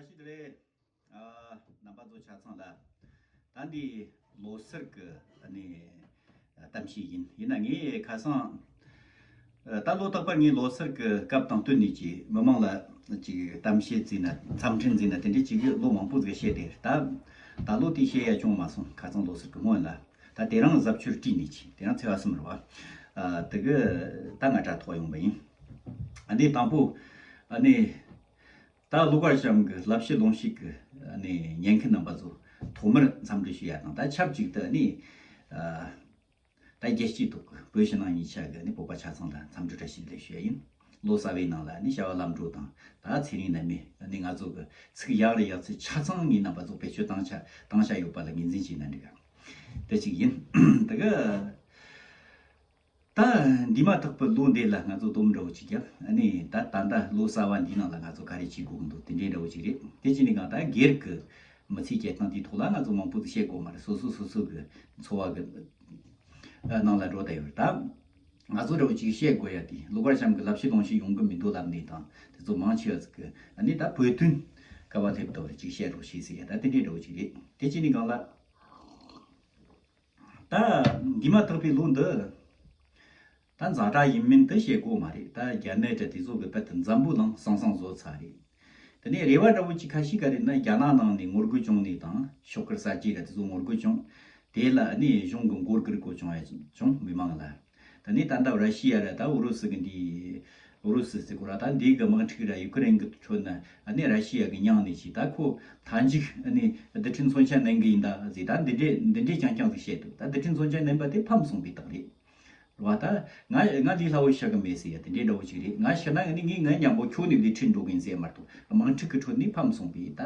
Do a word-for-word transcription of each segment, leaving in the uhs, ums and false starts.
ཞིག་རེད། ཨ། རྣམ་པ་ཚོ་ཆ་ཚང་ལ། ད་འདི་ལོ་སར་གི་ཨ་ནི་གཏམ་བཤད་ཡིན། ཡིན་ན་ངས་ཁ་སང་ཨ་ད་ལོ་རྟག་པར་ངས་ལོ་སར་གི་སྐབས་དང་བསྟུན་ནས་ཀྱི་མི་མང་ལ་ཅིག་གཏམ་བཤད་བརྩིས་ན། འཚམས་འཕྲིན་བརྩིས་ན། དེ་འདྲའི་ཅིག་ལོ་མང་པོ་ཟིག་བཤད་དེ། ད་ད་ལོ་དེ་བཤད་ཡ་བྱུང་མ་སོང་། ཁ་སང་ལོ་སར་གི་སྔོན་ལ། ད་དེ་རིང་གཟབ་མཆོར་བྲིས་ནས་ཀྱི། དེ་རིང་ཚེས་པ་གསུམ་རེད་བ། ཨ་དེ་གི་ད་ང་དྲ་ཐོག་ཡོང་པ་ཡིན། ཨ་ནི་དང་པོ་ཨ་ནི། ད་ཀླུ་མཁར་བྱམས་ཀྱི་བསླབ་བྱ་ལུང་བཤད་ཀྱི་ཨ་ནི་ཉན་མཁན་རྣམ་པ་ཚོ་ཐོག་མར་འཚམས་འདྲི་ཞུ་ཡ་དང་། ད་ཆབས་ཅིག་ཏུ་ཨ་ནི་ཨ་ད་རྒྱལ་སྤྱིའི་ཐོག་གི་བོད་ཕྱི་ནང་གཉིས་ཆ་གི་ཨ་ནི་བོད་པ་ཆ་ཚང་ལ་འཚམས་འདྲི་བཀྲ་ཤིས་བདེ་ལེགས་ཞུ་ཡ་ཡིན། ལོ་གསར་བའི་ནང་ལ་ཨ་ནི་བྱ་བ་ལམ་འགྲོ་དང་། ད་ཚེ་རིང་ནད་མེད། ཨ་ནི་ང་ཚོ་གི་ཚིག་ཡག་རེ་ཡག་ཚིག་ཆ་ཚང་ངའི་རྣམ་པ་ཚོ་བེད་སྤྱོད་བཏང་ཆ་བཏང་ཆ་ཡོད་པ་ལ་ངོས་འཛིན་བྱས་ན་འགྲིག་ག་དེ་གཅིག་ཡིན། དེ་གི་ད་འདི་མ་ཐག་པའི་ལོ་འདི་ལ་ང་ཚོ་སྡོམ་འདྲ་བོ་ཅིག་བརྒྱབ། ཨ་ནི་ད་ད་ལྟ་ལོ་གསར་བ་འདིའི་ནང་ལ་ང་ཚོ་ག་རེ་བྱེད་དགོས་ཀྱི་འདུག་དེ་འདྲའི་འདྲ་བོ་ཅིག་རེད། དེ་བྱས་ནས་གང་ལྟར་སྒེར་གྱི་མི་ཚེའི་སྐྱེལ་སྟངས་དེའི་ཐོག་ལ་ང་ཚོ་མང་པོ་ཟིག་བཤད་དགོས་མ་རེད། སོ་སོ་སོ་སོ་གི་འཚོ་བ་གི་ནང་ལ་འགྲོ་བསྡད་ཡོད་རེད། ད་ང་ཚོ་འདྲ་བོ་ཅིག་བཤད་དགོས་ཡ་དེ། ཀླུ་མཁར་བྱམས་ཀྱི་བསླབ་བྱ་ལུང་བཤད་ཡོང་གི་མི་འདུག་ལབ་ནས་དང་། དེ་ཚོ་མང་ཆེ་བ་ཟིག་གི་ཨ་ནི་ད་བོད་དོན་ག་བ་སླེབས་ཐུབ་པར་ཅིག་བཤད་རོགས་བྱེད་ཟེར་ཡ་ད་དེ་འདྲའི་འདྲ་བོ་ཅིག་རེད། དེ་བྱས་ནས་གང་ལ། ད་འདི་མ་ཐག་པའི་ལོ་འདི། ད་ཛ་དྲག་ཡིན་མིན་དེ་བཤད་དགོས་མ་རེད། ད་རྒྱ་ནད་དྲ་དེ་ཚོ་གི་དཔེ་དེ་འཛམ་བུ་གླིང་ཟང་ཟིང་བཟོ་ཚར་རེད། དེ་ནས་རེ་བ་འདྲ་བོ་ཅིག་ཁ་ཤས་ག་རེ་ན། རྒྱ་ནག་ནང་ནས་ངོ་རྒོལ་བྱུང་ནས་དང་། ཤོག་དཀར་གསར་བརྗེ་ར་དེ་ཚོ་ངོ་རྒོལ་བྱུང་། དེ་ལ་ནི་གཞུང་གི་མགོ་སྒུར་དགོས་བྱུང་ཡ་བྱུང་། མི་མང་ལ། ད་ནི་ད་ལྟ་ར་ཤི་ཡ་ར་ད་ཨུ་རུ་སུ་གི་འདི། ཨུ་རུ་སུ་ཟེར་གོ་ར། ད་འདི་གི་དམག་འཁྲུག་ར་ཡུ་ཀེ་རེན་གི་ཁྲོད་ན་ཨ་ནི་ར་ཤི་ཡ་གི་མྱིང་ནས་ཅིག་ད་ཁོ་མཐའ་མཇུག་ཨ་ནི་རྡུལ་ཕྲན་མཚོན་ཆ་ལེན་གི་ཡིན་ད་ཟེར། ད་འདི་འདྲས་འདི་འདྲས་རྐྱང་རྐྱང་ཟིག་བཤད་འདུག་ད་རྡུལ་ཕྲན་མཚོན་ཆ་ལེན་པ་དེ་ཕམ་སོང་པའི་རྟགས་རེད། རེད་བ། ད་ང་ང་ལས་སླ་བོ་ཤི་གི་མེད་ཟེར་ཡ་དེ་འདྲའི་འདྲ་བོ་ཅིག་རེད། ང་ཤི་ན་ནི་ངས་ངའི་མཉམ་པོ་ཁྱོད་ནི་ལས་ཁྲིད་འགྲོ་གི་ཡིན་ཟེར་ཡ་མ་གཏོགས། དམག་འཁྲུག་གི་ཁྲོད་ནས་ཕམ་སོང་པའི་ད་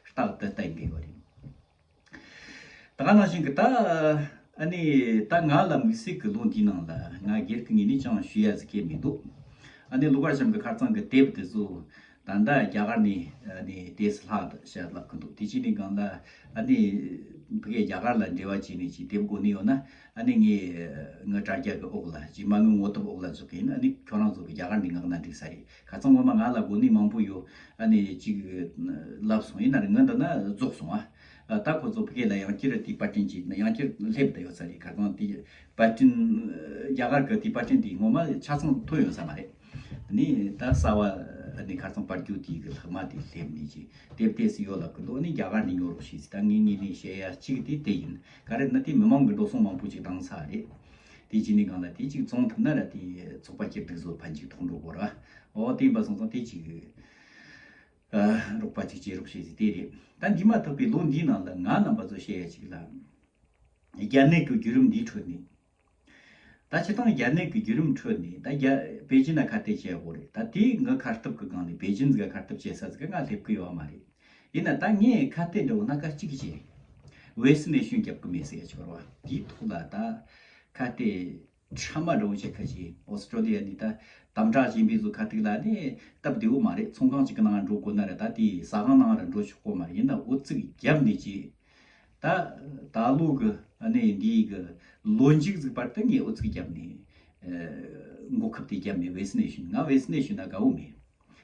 རྟགས་དེ་བསྟན་གི་ཡོད་རེད། ད་ག་ནང་བཞིན་གི་ད་ཨ་ནི་ད་ང་ལ་དམིགས་བསལ་གི་ལོ་འདིའི་ནང་ལ་ང་སྒེར་གི་ངོས་ནས་ཅང་ཞུ་ཡ་ཟིག་གི་མི་འདུག་ཨ་ནི་ཀླུ་མཁར་བྱམས་གི་ཁ་རྩང་གི་དེབ་དེ་ཚོ་ད་ལྟ་རྒྱ་གར་ནས་ཨ་ནི་ཏོག་ཙམ་ལྷག་བྱས་ལབ་གི་འདུག་དེ་བྱས་ནས་གང་ལ་ཨ་ནི་ཕ་གིར་རྒྱ་གར་ལ་འབྲེལ་བ་བྱས་ནས་ཅིག་དེབ་དགོས་ནི་ཡོད་ན། ཨ་ནི་ངས་ངའི་དྲ་རྒྱ་གི་འོག་ལ་ཅིག་མ་དངུལ་ངོ་དེབ་འོག་ལ་འཇོག་གི་ཡིན། ཨ་ནི་ཁྱོད་རང་ཚོ་གི་རྒྱ་གར་ནས་མངགས་ན་འགྲིག་ས་རེད། ཁ་རྩང་ངོ་མ་ང་ལ་དགོས་ནི་མང་པོ་ཡོད། ཨ་ནི་ཅིག་ལབ་སོང་། ཡིན་ན་རེ་ངའི་འདི་ན་རྫོགས་སོང་ཨ། ད་ཁོ་ཚོ་ཕ་གི་ལ་ཡང་བསྐྱར་དེའི་པར་སྐྲུན་གྱི་ཡང་བསྐྱར་སླེབས་བསྡད་ཡོད་ས་རེད། ཁ་སང་དེ་པར་སྐྲུན་རྒྱ་གར་གི་དེའི་པར་སྐྲུན་དེ་ངོ་མ་ཆ་ཚང་ཐོན་ཡོད་ས་མ་རེད། ནི་ད་གསར་བ་ནི་ཁ་སང་པར་རྒྱུག་དེའི་གི་ལྷག་མ་དེ་སླེབས་ནས་ཀྱི་དེབ་དེ་སུ་ཡོད་ལབ་གི་འདུག་ནི་རྒྱ་གར་ནས་ཉོ་རོགས་བྱེད་ཟེར། ད་ངའི་ངོས་ནས་བཤད་ཡ་གཅིག་དེ་དེ་ཡིན། ག་རེ་ན་དེ་མི་མང་གི་འགྲོ་སོང་མང་པོ་ཅིག་བཏང་ཚར་རེད། དེ་ཅི་ནས་གང་ལ་དེ་ཅིག་བཙོང་ཐུབ་ན་ར་དེ་ཚོགས་པ་སྐྱིད་སྡུག་བཟོ་ཕན་ཅིག་ཐོགས་འགྲོ་གོ་ར། འོ་དེ་ཡིན་པ་སོང་ཙང་དེ་ཅིག་ཨ། རོགས་པ་ཅིག་བྱེད་རོགས་བྱེད་ཟེར་དེ་རེད། ད་འདི་མ་ཐག་པའི་ལོ་འདིའི་ནང་ལ་ང་རྣམ་པ་ཚོ་བཤད་ཡ་ཅིག་ལ། རྒྱ་ནད་ཀྱི་བརྒྱུད་རིམ་འདིའི་ཁྲོད་ནས། ད་སྤྱིར་བཏང་རྒྱ་ནད་ཀྱི་བརྒྱུད་རིམ་ཁྲོད་ནས་ད་རྒྱ། པེ་ཅིན་ན་ཁ་གཏད་བྱས་ཡོད་རེད། ད་དེའི་ངའི་ཁ་གཏད་ཀྱི་སྒང་ནས་པེ་ཅིན་ཟིག་ག་ཁ་གཏད་བྱེད་ས་ཟིག་ག་ང་སླེབས་ཀྱི་ཡོད་མ་རེད། ཡིན་ན་ད་ངས་ཁ་གཏད་འདྲ་བོ་སྣ་ཁ་གཅིག་བྱས། ཝེ་སི་ནེ་ཤོན་རྒྱབ་ཀྱི་མེད་ཟེར་ཡ་ཅིག་ཡོད་རེད་བ། དེའི་ཐོག་ལ་ད་ཁ་གཏད། ཕྲ་མ་འདྲ་བོ་ཞིག་ཁ་ཅིག་ཨོ་སི་ཀྲོ་ལི་ཡ་ནས་ད་དམ་དྲག་བྱེད་པའི་བཟོ་ཁ་ཐུག་ལ་ནི་སྟབས་བདེ་བོ་མ་རེད། ཚོང་ཁང་ཅིག་གི་ནང་འགྲོ་དགོས་ན་ར་ད་དེའི་ཟ་ཁང་ནང་ར་འགྲོ་ཆོག་གོ་མ་རེད། ཡིན་ན་ཨོ་ཙི་གི་རྒྱབ་ནས་ཅིག་ད་ད་ལོ་གི་ཨ་ནི་འདིའི་གི་ལོ་མཇུག་ཟིག་བར་དུ་ངས་ཨོ་ཙི་གི་རྒྱབ་ནས་ཨ་འགོག་ཁབ་དེ་བརྒྱབ་ནས། ཝེ་སི་ནེ་ཤོན། ང་ཝེ་སི་ནེ་ཤོན་ན་དགའ་བོ་མེད།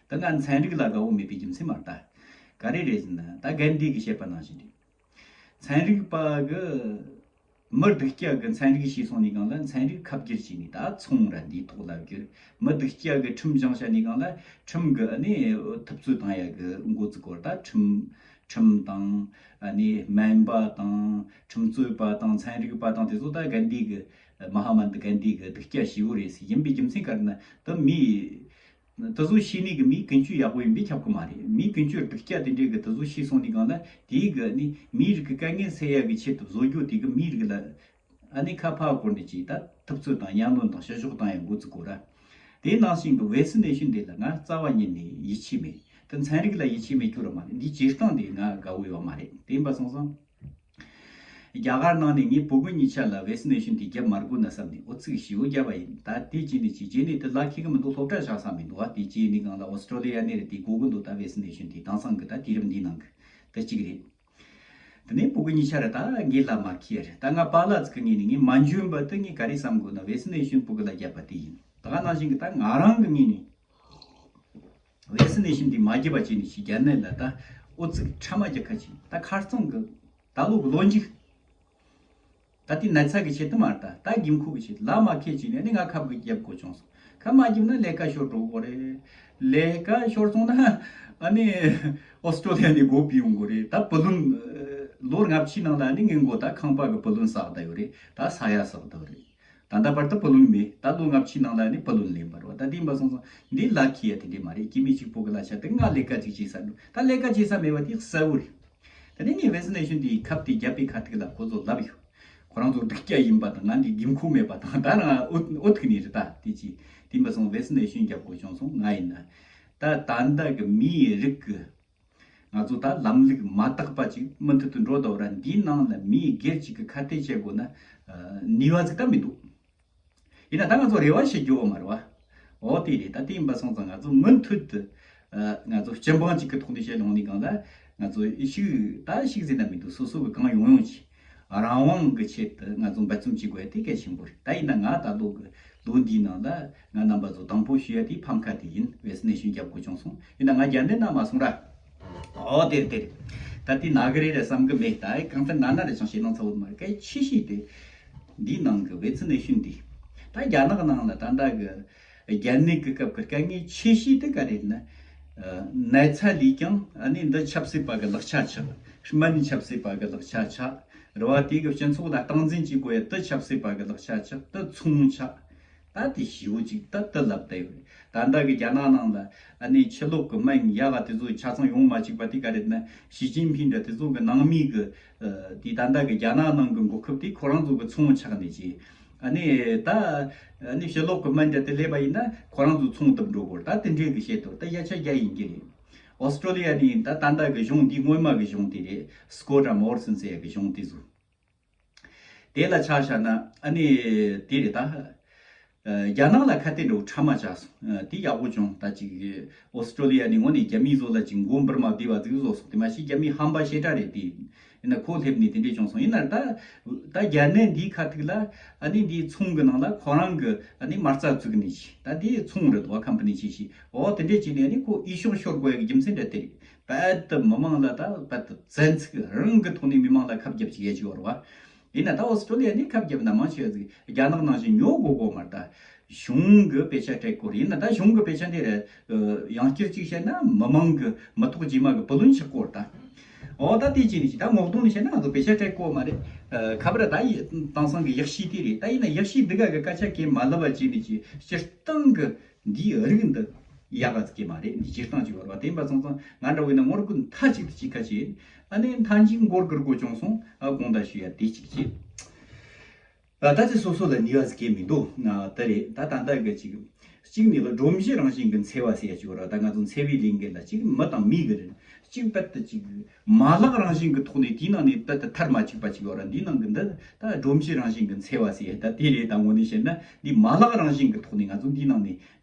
ད་ང་ཚན་རིག་ལ་དགའ་བོ་མེད་པའི་རྒྱུ་མཚན་མ་རེད། ད་ག་རེ་རེད་ཟེར་ན། ད་གན་དྷི་གི་བཤད་པ་ནང་བཞིན་རེད། ཚན་རིག་པ་གི་མི་སྡུག་ཅག་གི་ཚན་རིག་ཤེས་སོང་ནས་གང་ལ་ཚན་རིག་ཁ་བསྒྱུར་བྱས་ནས་ད་ཚོང་ར་འདིའི་ཐོག་ལ་བསྒྱུར། མི་སྡུག་ཅག་གི་ཁྲིམས་སྦྱངས་བྱས་ནས་གང་ལ་ཁྲིམས་གི་ཨ་ནི་ཐུབ་ཚོད་བཏང་ཡ་གི་འགོ་བཙུགས་གོ་ར། ད་ཁྲིམས་ཁྲིམས་དང་ཨ་ནི་སྨན་པ་དང་ཁྲིམས་རྩོད་པ་དང་ཚན་རིག་པ་དང་དེ་ཚོ་ད་གན་དྷི་གི་མ་ཧཱ་མན་ཏི་གན་དྷི་གི་སྡུག་ཅག་ཞེ་བོ་རེད་ཟེར། ཡིན་པའི་རྒྱུ་མཚན་ག་རེ་ན་ད་མི། དེ་ཚོ་ཤེས་ནི་གི་མིའི་ཀུན་སྤྱོད་ཡག་པོ་ཡིན་པས་ཁྱབ་གི་མ་རེད། མིའི་ཀུན་སྤྱོད་སྡུག་ཅག་དེ་འདྲའི་གི་དེ་ཚོ་ཤེས་སོང་ནི་གང་ལ་དེའི་གི་ནི་མིའི་རིགས་ཀྱི་དཀའ་ངལ་སེལ་ཡག་གི་ཆེད་དུ་བཟོ་རྒྱུ་དེ་གི་མིའི་རིགས་ལ་ཨ་ནི་ཁ་ཕར་བསྐོར་ནས་ཅིག་ད་ཐུབ་ཚོད་དང་ཉམས་མྱོང་དང་བཤུ་གཞོག་བཏང་ཡག་འགོ་བཙུགས་གོ་ར། དེའི་ནང་བཞིན་གི་ཝེ་སི་ནེ་ཤོན་དེ་ལ་ང་རྩ་བ་ཉིད་ནས་ཡིད་ཆེས་མེད། དེ་ཚན་རིག་ལ་ཡིད་ཆེས་མེད་རྒྱུ་ར་མ་རེད། འདིའི་བྱེད་སྟངས་དེ་ང་དགའ་བོ་ཡོད་མ་རེད། དེ་ཡིན་པ་སོང་ཙང་། རྒྱ་གར་ནང་ནས་ངས་བོད་གི་གཉིས་ཆ་ལ་ཝེ་སི་ནེ་ཤོན་དེ་བརྒྱབ་མ་དགོས་ན་བསམ་ནས་ཨོ་ཙི་གི་ཞེ་བོ་བརྒྱབ་པ་ཡིན། ད་དེ་བྱས་ནས་ཅིག་རྗེས་ནས་དེ་ལ་ཁེལ་གི་མི་འདུག་སློབ་གྲྭ་བཞག་ས་མི་འདུག་ཨ། དེ་བྱས་ནས་གང་ལ་ཨོ་སི་ཀྲོ་ལི་ཡ་ནས་རེད། དེ་དགོས་གི་འདུག་ད་ཝེ་སི་ནེ་ཤོན་དེ་དེང་སང་གི་ད་དུས་རབས་འདིའི་ནང་གི་དེ་གཅིག་རེད། དེ་ནས་བོད་གི་གཉིས་ཆ་རེད། ད་ངས་ལབ་མ་ཁེལ་རེད། ད་ང་པཱ་ལགས་ཀྱི་ངོས་ནས་ངས་མ་འཇོན་པ་དེ་ངས་ག་རེ་བསམ་དགོས་ན་ཝེ་སི་ནེ་ཤོན་བོད་གི་ལ་བརྒྱབ་པ་དེ་ཡིན། ད་ག་ནང་བཞིན་གི་ད་ང་རང་གི་ངོས་ནས། ཝེ་སི་ནེ་ཤོན་དེ་མ་བརྒྱབ་པ་བྱས་ནས་ཅིག་རྒྱ་ནད་ལ་ད་ ཨོ་ཙི་ཕྲ་མ་རྒྱག་ཁ་ཅིག་ད་ཁ་རྩང་གི་ད་ལོ་གི་ལོ་མཇུག་ད་དེ་ན་ཚ་གི་ཆེད་དུ་མ་རེད། ད་ད་དགོས་མཁོ་གི་ཆེད་དུ་ལ་མ་ཁེལ་ཅིག་ནས་ནི་ང་ཁབ་གི་རྒྱབ་དགོས་བྱུང་སོང་། ཁབ་མ་རྒྱབ་ན་ལས་ཀ་ཤོར་འགྲོ་གི་རེད། ལས་ཀ་ཤོར་སོང་ན་ཨ་ནི་ཨོ་སི་ཀྲོ་ལི་ཡ་ནས་སྒོ་ཕྱེ་ཡོང་གི་རེད། ད་བུ་ལོན་ལོ་ལྔ་བཅུའི་ནང་ལ་ནི་ངའི་མགོ་ད་ཁང་པ་གི་བུ་ལོན་བསགས་བསྡད་ཡོད་རེད། ད་ས་ཡ་བསགས་བསྡད་ཡོད་རེད། ད་ལྟ་བར་དུ་བུ་ལོན་མེད། ད་ལོ་ལྔ་བཅུའི་ནང་ལ་ནི་བུ་ལོན་ལེན་པ་རེད་བ། ད་དེ་ཡིན་པ་སོང་ཙང་འདི་ལ་ཁེལ་ཡ་དེ་འདྲས་མ་རེད། སྐྱེ་དམན་གཅིག་པོ་གི་གླ་ཆ་དེ་ང་ལས་ཀ་ཅིག་བྱེད་ས་འགྲོ། ད་ལས་ཀ་བྱེད་ས་མེད་པ་དེ་གསལ་བོ་རེད། ད་ནི་ངས་ཝེ་སི་ནེ་ཤོན་དེའི་ཁབ་དེ་བརྒྱབ་པའི་ཁ་ཐུག་ལ་ཁོ་ཚོ་ལབ་ཡོད། ཁོ་རང་ཚོ་སྡུག་ཅག་ཡིན་པ་དང་ང་འདི་དགོས་མཁོ་མེད་པ་དང་ད་རང་ཨོ་ཨོ་ཐུག་ནི་རེད། ད་དེ་ཅི་དེ་ཡིན་པ་སོང་ཝེ་སི་ནེ་ཤོན་རྒྱབ་དགོས་བྱུང་སོང་། ང་ཡིན་ན་ད་ད་ལྟ་གི་མིའི་རིགས་ཀྱི་ང་ཚོ་ད་ལམ་ལུགས་མ་དག་པ་ཅིག་མུ་མཐུད་དུ་འགྲོ་དོ་ར། འདིའི་ནང་ལ་མིའི་སྒེར་གཅིག་གི་ཁ་གཏད་བྱེད་དགོས་ན་ནུས་པ་ཅིག་ད་མི་འདུག་ཡིན་ན་ད་ང་ཚོ་རེ་བ་བྱེད་རྒྱུ་བོ་མ་རེད་བ། འོ་དེ་རེད། ད་དེ་ཡིན་པ་སོང་ཙང་ང་ཚོ་མུ་མཐུད་དུ་ང་ཚོ་སྤྱི་འབངས་གཅིག་གི་ཐོག་ནས་བཤད་ཡོང་ནས་གང་ལ་ང་ཚོ་ཤིག་ད་ཤིག་ཟེར་ན་མི་འདུག་སོ་སོ་གི་གང་ཡོང་ཡོང་ཅིག་རང་དབང་གི་ཆེད་དུ་ང་ཚོ་འབད་བརྩོན་བྱེད་དགོས་ཡ་དེ་གལ་ཆེན་པོ་རེད། ད་ཡིན་ན་ང་ད་ལོ་གི་ལོ་འདིའི་ནང་ལ་ང་རྣམ་པ་ཚོ་དང་པོ་ཞུ་ཡ་དེ་ཕམ་ཁ་དེ་ཡིན། ཝེ་སི་ནེ་ཤོན་རྒྱབ་དགོས་བྱུང་སོང་། ཡིན་ན་ང་རྒྱ་ནད་ན་མ་སོང་ར། ཨོ་དེ་རེད་དེ་རེད། ད་དེ་ན་གི་རེད་རེད་བསམ་གི་མེད། ད་ཨེ་གང་ལྟར་ན་ན་རེད་ཅང་ཞེད་སྣང་ཚ་བོ་མ་རེད། གལ་ཆེ་ཤོས་དེ་འདིའི་ནང་གི་ཝེ་སི་ནེ་ཤོན་འདི་ད་རྒྱ་ནག་ནང་ལ་ད་ལྟ་གི་རྒྱ་ནད་ཀྱི་སྐབས་ཀྱི་དཀའ་ངལ་ཆེ་ཤོས་དེ་ག་རེ་ཡིན་ན། ཨ་ན་ཚ་ལས་ཀྱང་ཨ་ནི་འདི་ཆབ་སྲིད་པ་གི་ལག་ཆ་ཆགས། སྨན་ཆབ་སྲིད་པ་གི་ལག་ཆ་ཆགས་རེད་བ། དེ་གི་སྤྱི་ཚོགས་ལ་སྟངས་འཛིན་བྱེད་དགོས་ཡ་དེ་ཆབ་སྲིད་པ་གི་ལག་ཆ་ཆགས། དེ་ཚོང་ཆགས། ད་དེ་ཞེ་པོ་ཅིག་ད་དེ་ལབ་བསྡད་ཡོད་རེད། ད་ལྟ་གི་རྒྱ་ནག་ནང་ལ་ཨ་ནི་ཕྱི་ལོགས་གི་སྨན་ཡག་ག་དེ་ཚོ་ཆ་ཚང་ཡོང་མ་བཅུག་པ་དེ་ག་རེད་ན། ཞི་ཅིན་ཕིང་འདྲ་དེ་ཚོ་གི་ནང་མི་གི་ཨ་དེ་ད་ལྟ་གི་རྒྱ་ནག་ནང་གི་འགོ་ཁབ་དེ་ཁོ་རང་ཚོ་གི་ཚོང་ཆགས་ནས་ཅི། ཨ་ནི་ད་ཨ་ནི་ཕྱི་ལོགས་གི་སྨན་འདྲ་དེ་སླེབས་པ་ཡིན་ན་ཁོ་རང་ཚོ་ཚོང་བཏབ་འགྲོ་དགོས། ད་དེ་འདྲའི་གི་བཤད་དོ། ད་ཡ་ཆ་རྒྱ་ཡིན་གྱི་རེད། ཨོ་སི་ཀྲོ་ལི་ཡ་ནི་ད་ད་ལྟ་གི་གཞུང་འདི་སྔོན་མ་གི་གཞུང་དེ་རེད། སྐོ་ཊ་མོར་སན་ཟེར་ཡ་གི་གཞུང་དེ་ཚོ། དེ་ལ་ཆ་བཞག་ན་ཨ་ནི་དེ་རེད་ད། ཨ་རྒྱ་ནག་ལ་ཁ་གཏད་འགྲོ་ཁྲ་མ་ཆགས་སོང་། ཨ་དེ་ཡག་པོ་བྱུང་། ད་ཅིག་ཨོ་སི་ཀྲོ་ལི་ཡ་ནས་ངོ་ནས་རྒྱ་མིའི་བཟོ་ལ་ཅིག་མགོ་འབུར་མ་བདེ་བ་ཟིག་བཟོ་སོང་། དེ་མ་གཞི་རྒྱ་མི་ཧམ་པ་ཞེ་དྲག་རེད་དེ། ཡིན་ན་ཁོ་སླེབས་ནས་དེ་འདྲས་བྱུང་སོང་། ཡིན་ན་ད་ད་རྒྱ་ནད་འདིའི་ཁ་ཐུག་ལ་ཨ་ནི་འདིའི་ཚོང་གི་ནང་ལ་ཁོ་རང་གི་ཨ་ནི་མ་རྩ་བཙུགས་ནས་ཅིག་ད་དེ་ཚོང་རེད་དོ། ཁམ་པ་ནི་ཆེ་ཤི་འོ་དེ་འདྲས་བྱས་ནས་ཨ་ནི་ཁོ་འོས་ཤོག་ཤོར་དགོས་ཡ་གི་རྒྱུ་མཚན་འདྲ་དེ་རེད། རྦད་དེ་མི་མང་ལ་ད་རྦད་དེ་བཙན་ཚིག་རང་གི་ཐོག་ནས་མི་མང་ལ་ཁབ་རྒྱབ་ཅིག་ཡས་ཅིག་ཡོད་རེད་བ། ཡིན་ན་ད་ཨོ་སི་ཀྲོ་ལི་ཡ་ནས་ཁབ་རྒྱབ་ན་མང་ཆེ་བ་ཟིག་རྒྱ་ནག་ནང་བཞིན་ཉོ་དགོས་དགོས་མ་རེད། ད་གཞུང་གི་དཔེ་ཆ་སྤྲད་དགོས་རེད། ཡིན་ན་ད་གཞུང་གི་དཔེ་ཆ་འདི་རེད། ཡང་བསྐྱར་ཅིག་བཤད་ན་མི་མང་གི་མི་ཐོག་རྗེས་མ་གི་བུ་ལོན་ཆགས་དགོས་རེད་ད། ཨོ་ད་དེ་ཅི་ནས་ཅི་ད་ངོ་གདོང་ནས་བཤད་ན་ང་ཚོ་དཔེ་ཆ་སྤྲད་དགོས་མ་རེད། ཁ་པར་ད་ཡི་དེང་སང་གི་ཡག་ཤོས་དེ་རེད། ད་ཡིན་ན་ཡག་ཤོས་འདི་ག་གི་སྐད་ཆ་གས་མ་ལབ་པ་ཅི་ནས་ཅི་སྤྱིར་བཏང་གི་འདིའི་རིགས་འདི་ཡག་ག་ཟིག་གི་མ་རེད། འདི་སྤྱིར་བཏང་ཅིག་བར་བ་དེ་ཡིན་པ་སོང་ཙང་ང་འདྲ་བོ་ཡིན་ན་ངོ་རྒོལ་མཐའ་གཅིག་ཏུ་གཅིག་ཁ་ཆེ། ཨ་ནི་མཐའ་མཇུག་མགོ་སྒུར་དགོས་བྱུང་སོང་། ཨ་དགོངས་དག་ཞུ་ཡ་དེ་གཅིག་བྱེད། ད་ལྟ་ཚེ་སོ་སོ་ལ་ནུས་པ་ཟིག་གི་མི་འདུག་ན་དེ་རེད། ད་ད་ལྟ་གི་ཅིག་གཅིག་ནི་ལ་སྒྲོམ་གཞི་རང་བཞིན་གི་འཚེ་བ་ཟེར་ཡ་ཅིག་ཡོད་ར། ད་ང་ཚོ་འཚེ་བའི་ལས་འགན་ལ་གཅིག་མི་དང་མི་གི་རེད། གཅིག་རྦད་དེ་གཅིག་མ་ལག་རང་བཞིན་གྱི་ཐོག་ནས་དེའི་ནང་ནས་རྦད་དེ་ཐར་མ་བཅུག་པ་ཅིག་ཡོད་ར། འདིའི་ནང་གི་འདི་ད་སྒྲོམ་གཞི་རང་བཞིན་གྱི་འཚེ་བ་ཟེར་ད་དེ་རེད། ད་ངོ་ནས་བཤད་ན་འདི་མ་ལག་རང་བཞིན་གྱི་ཐོག་ནས་ང་ཚོ་འདིའི་ནང་ནས་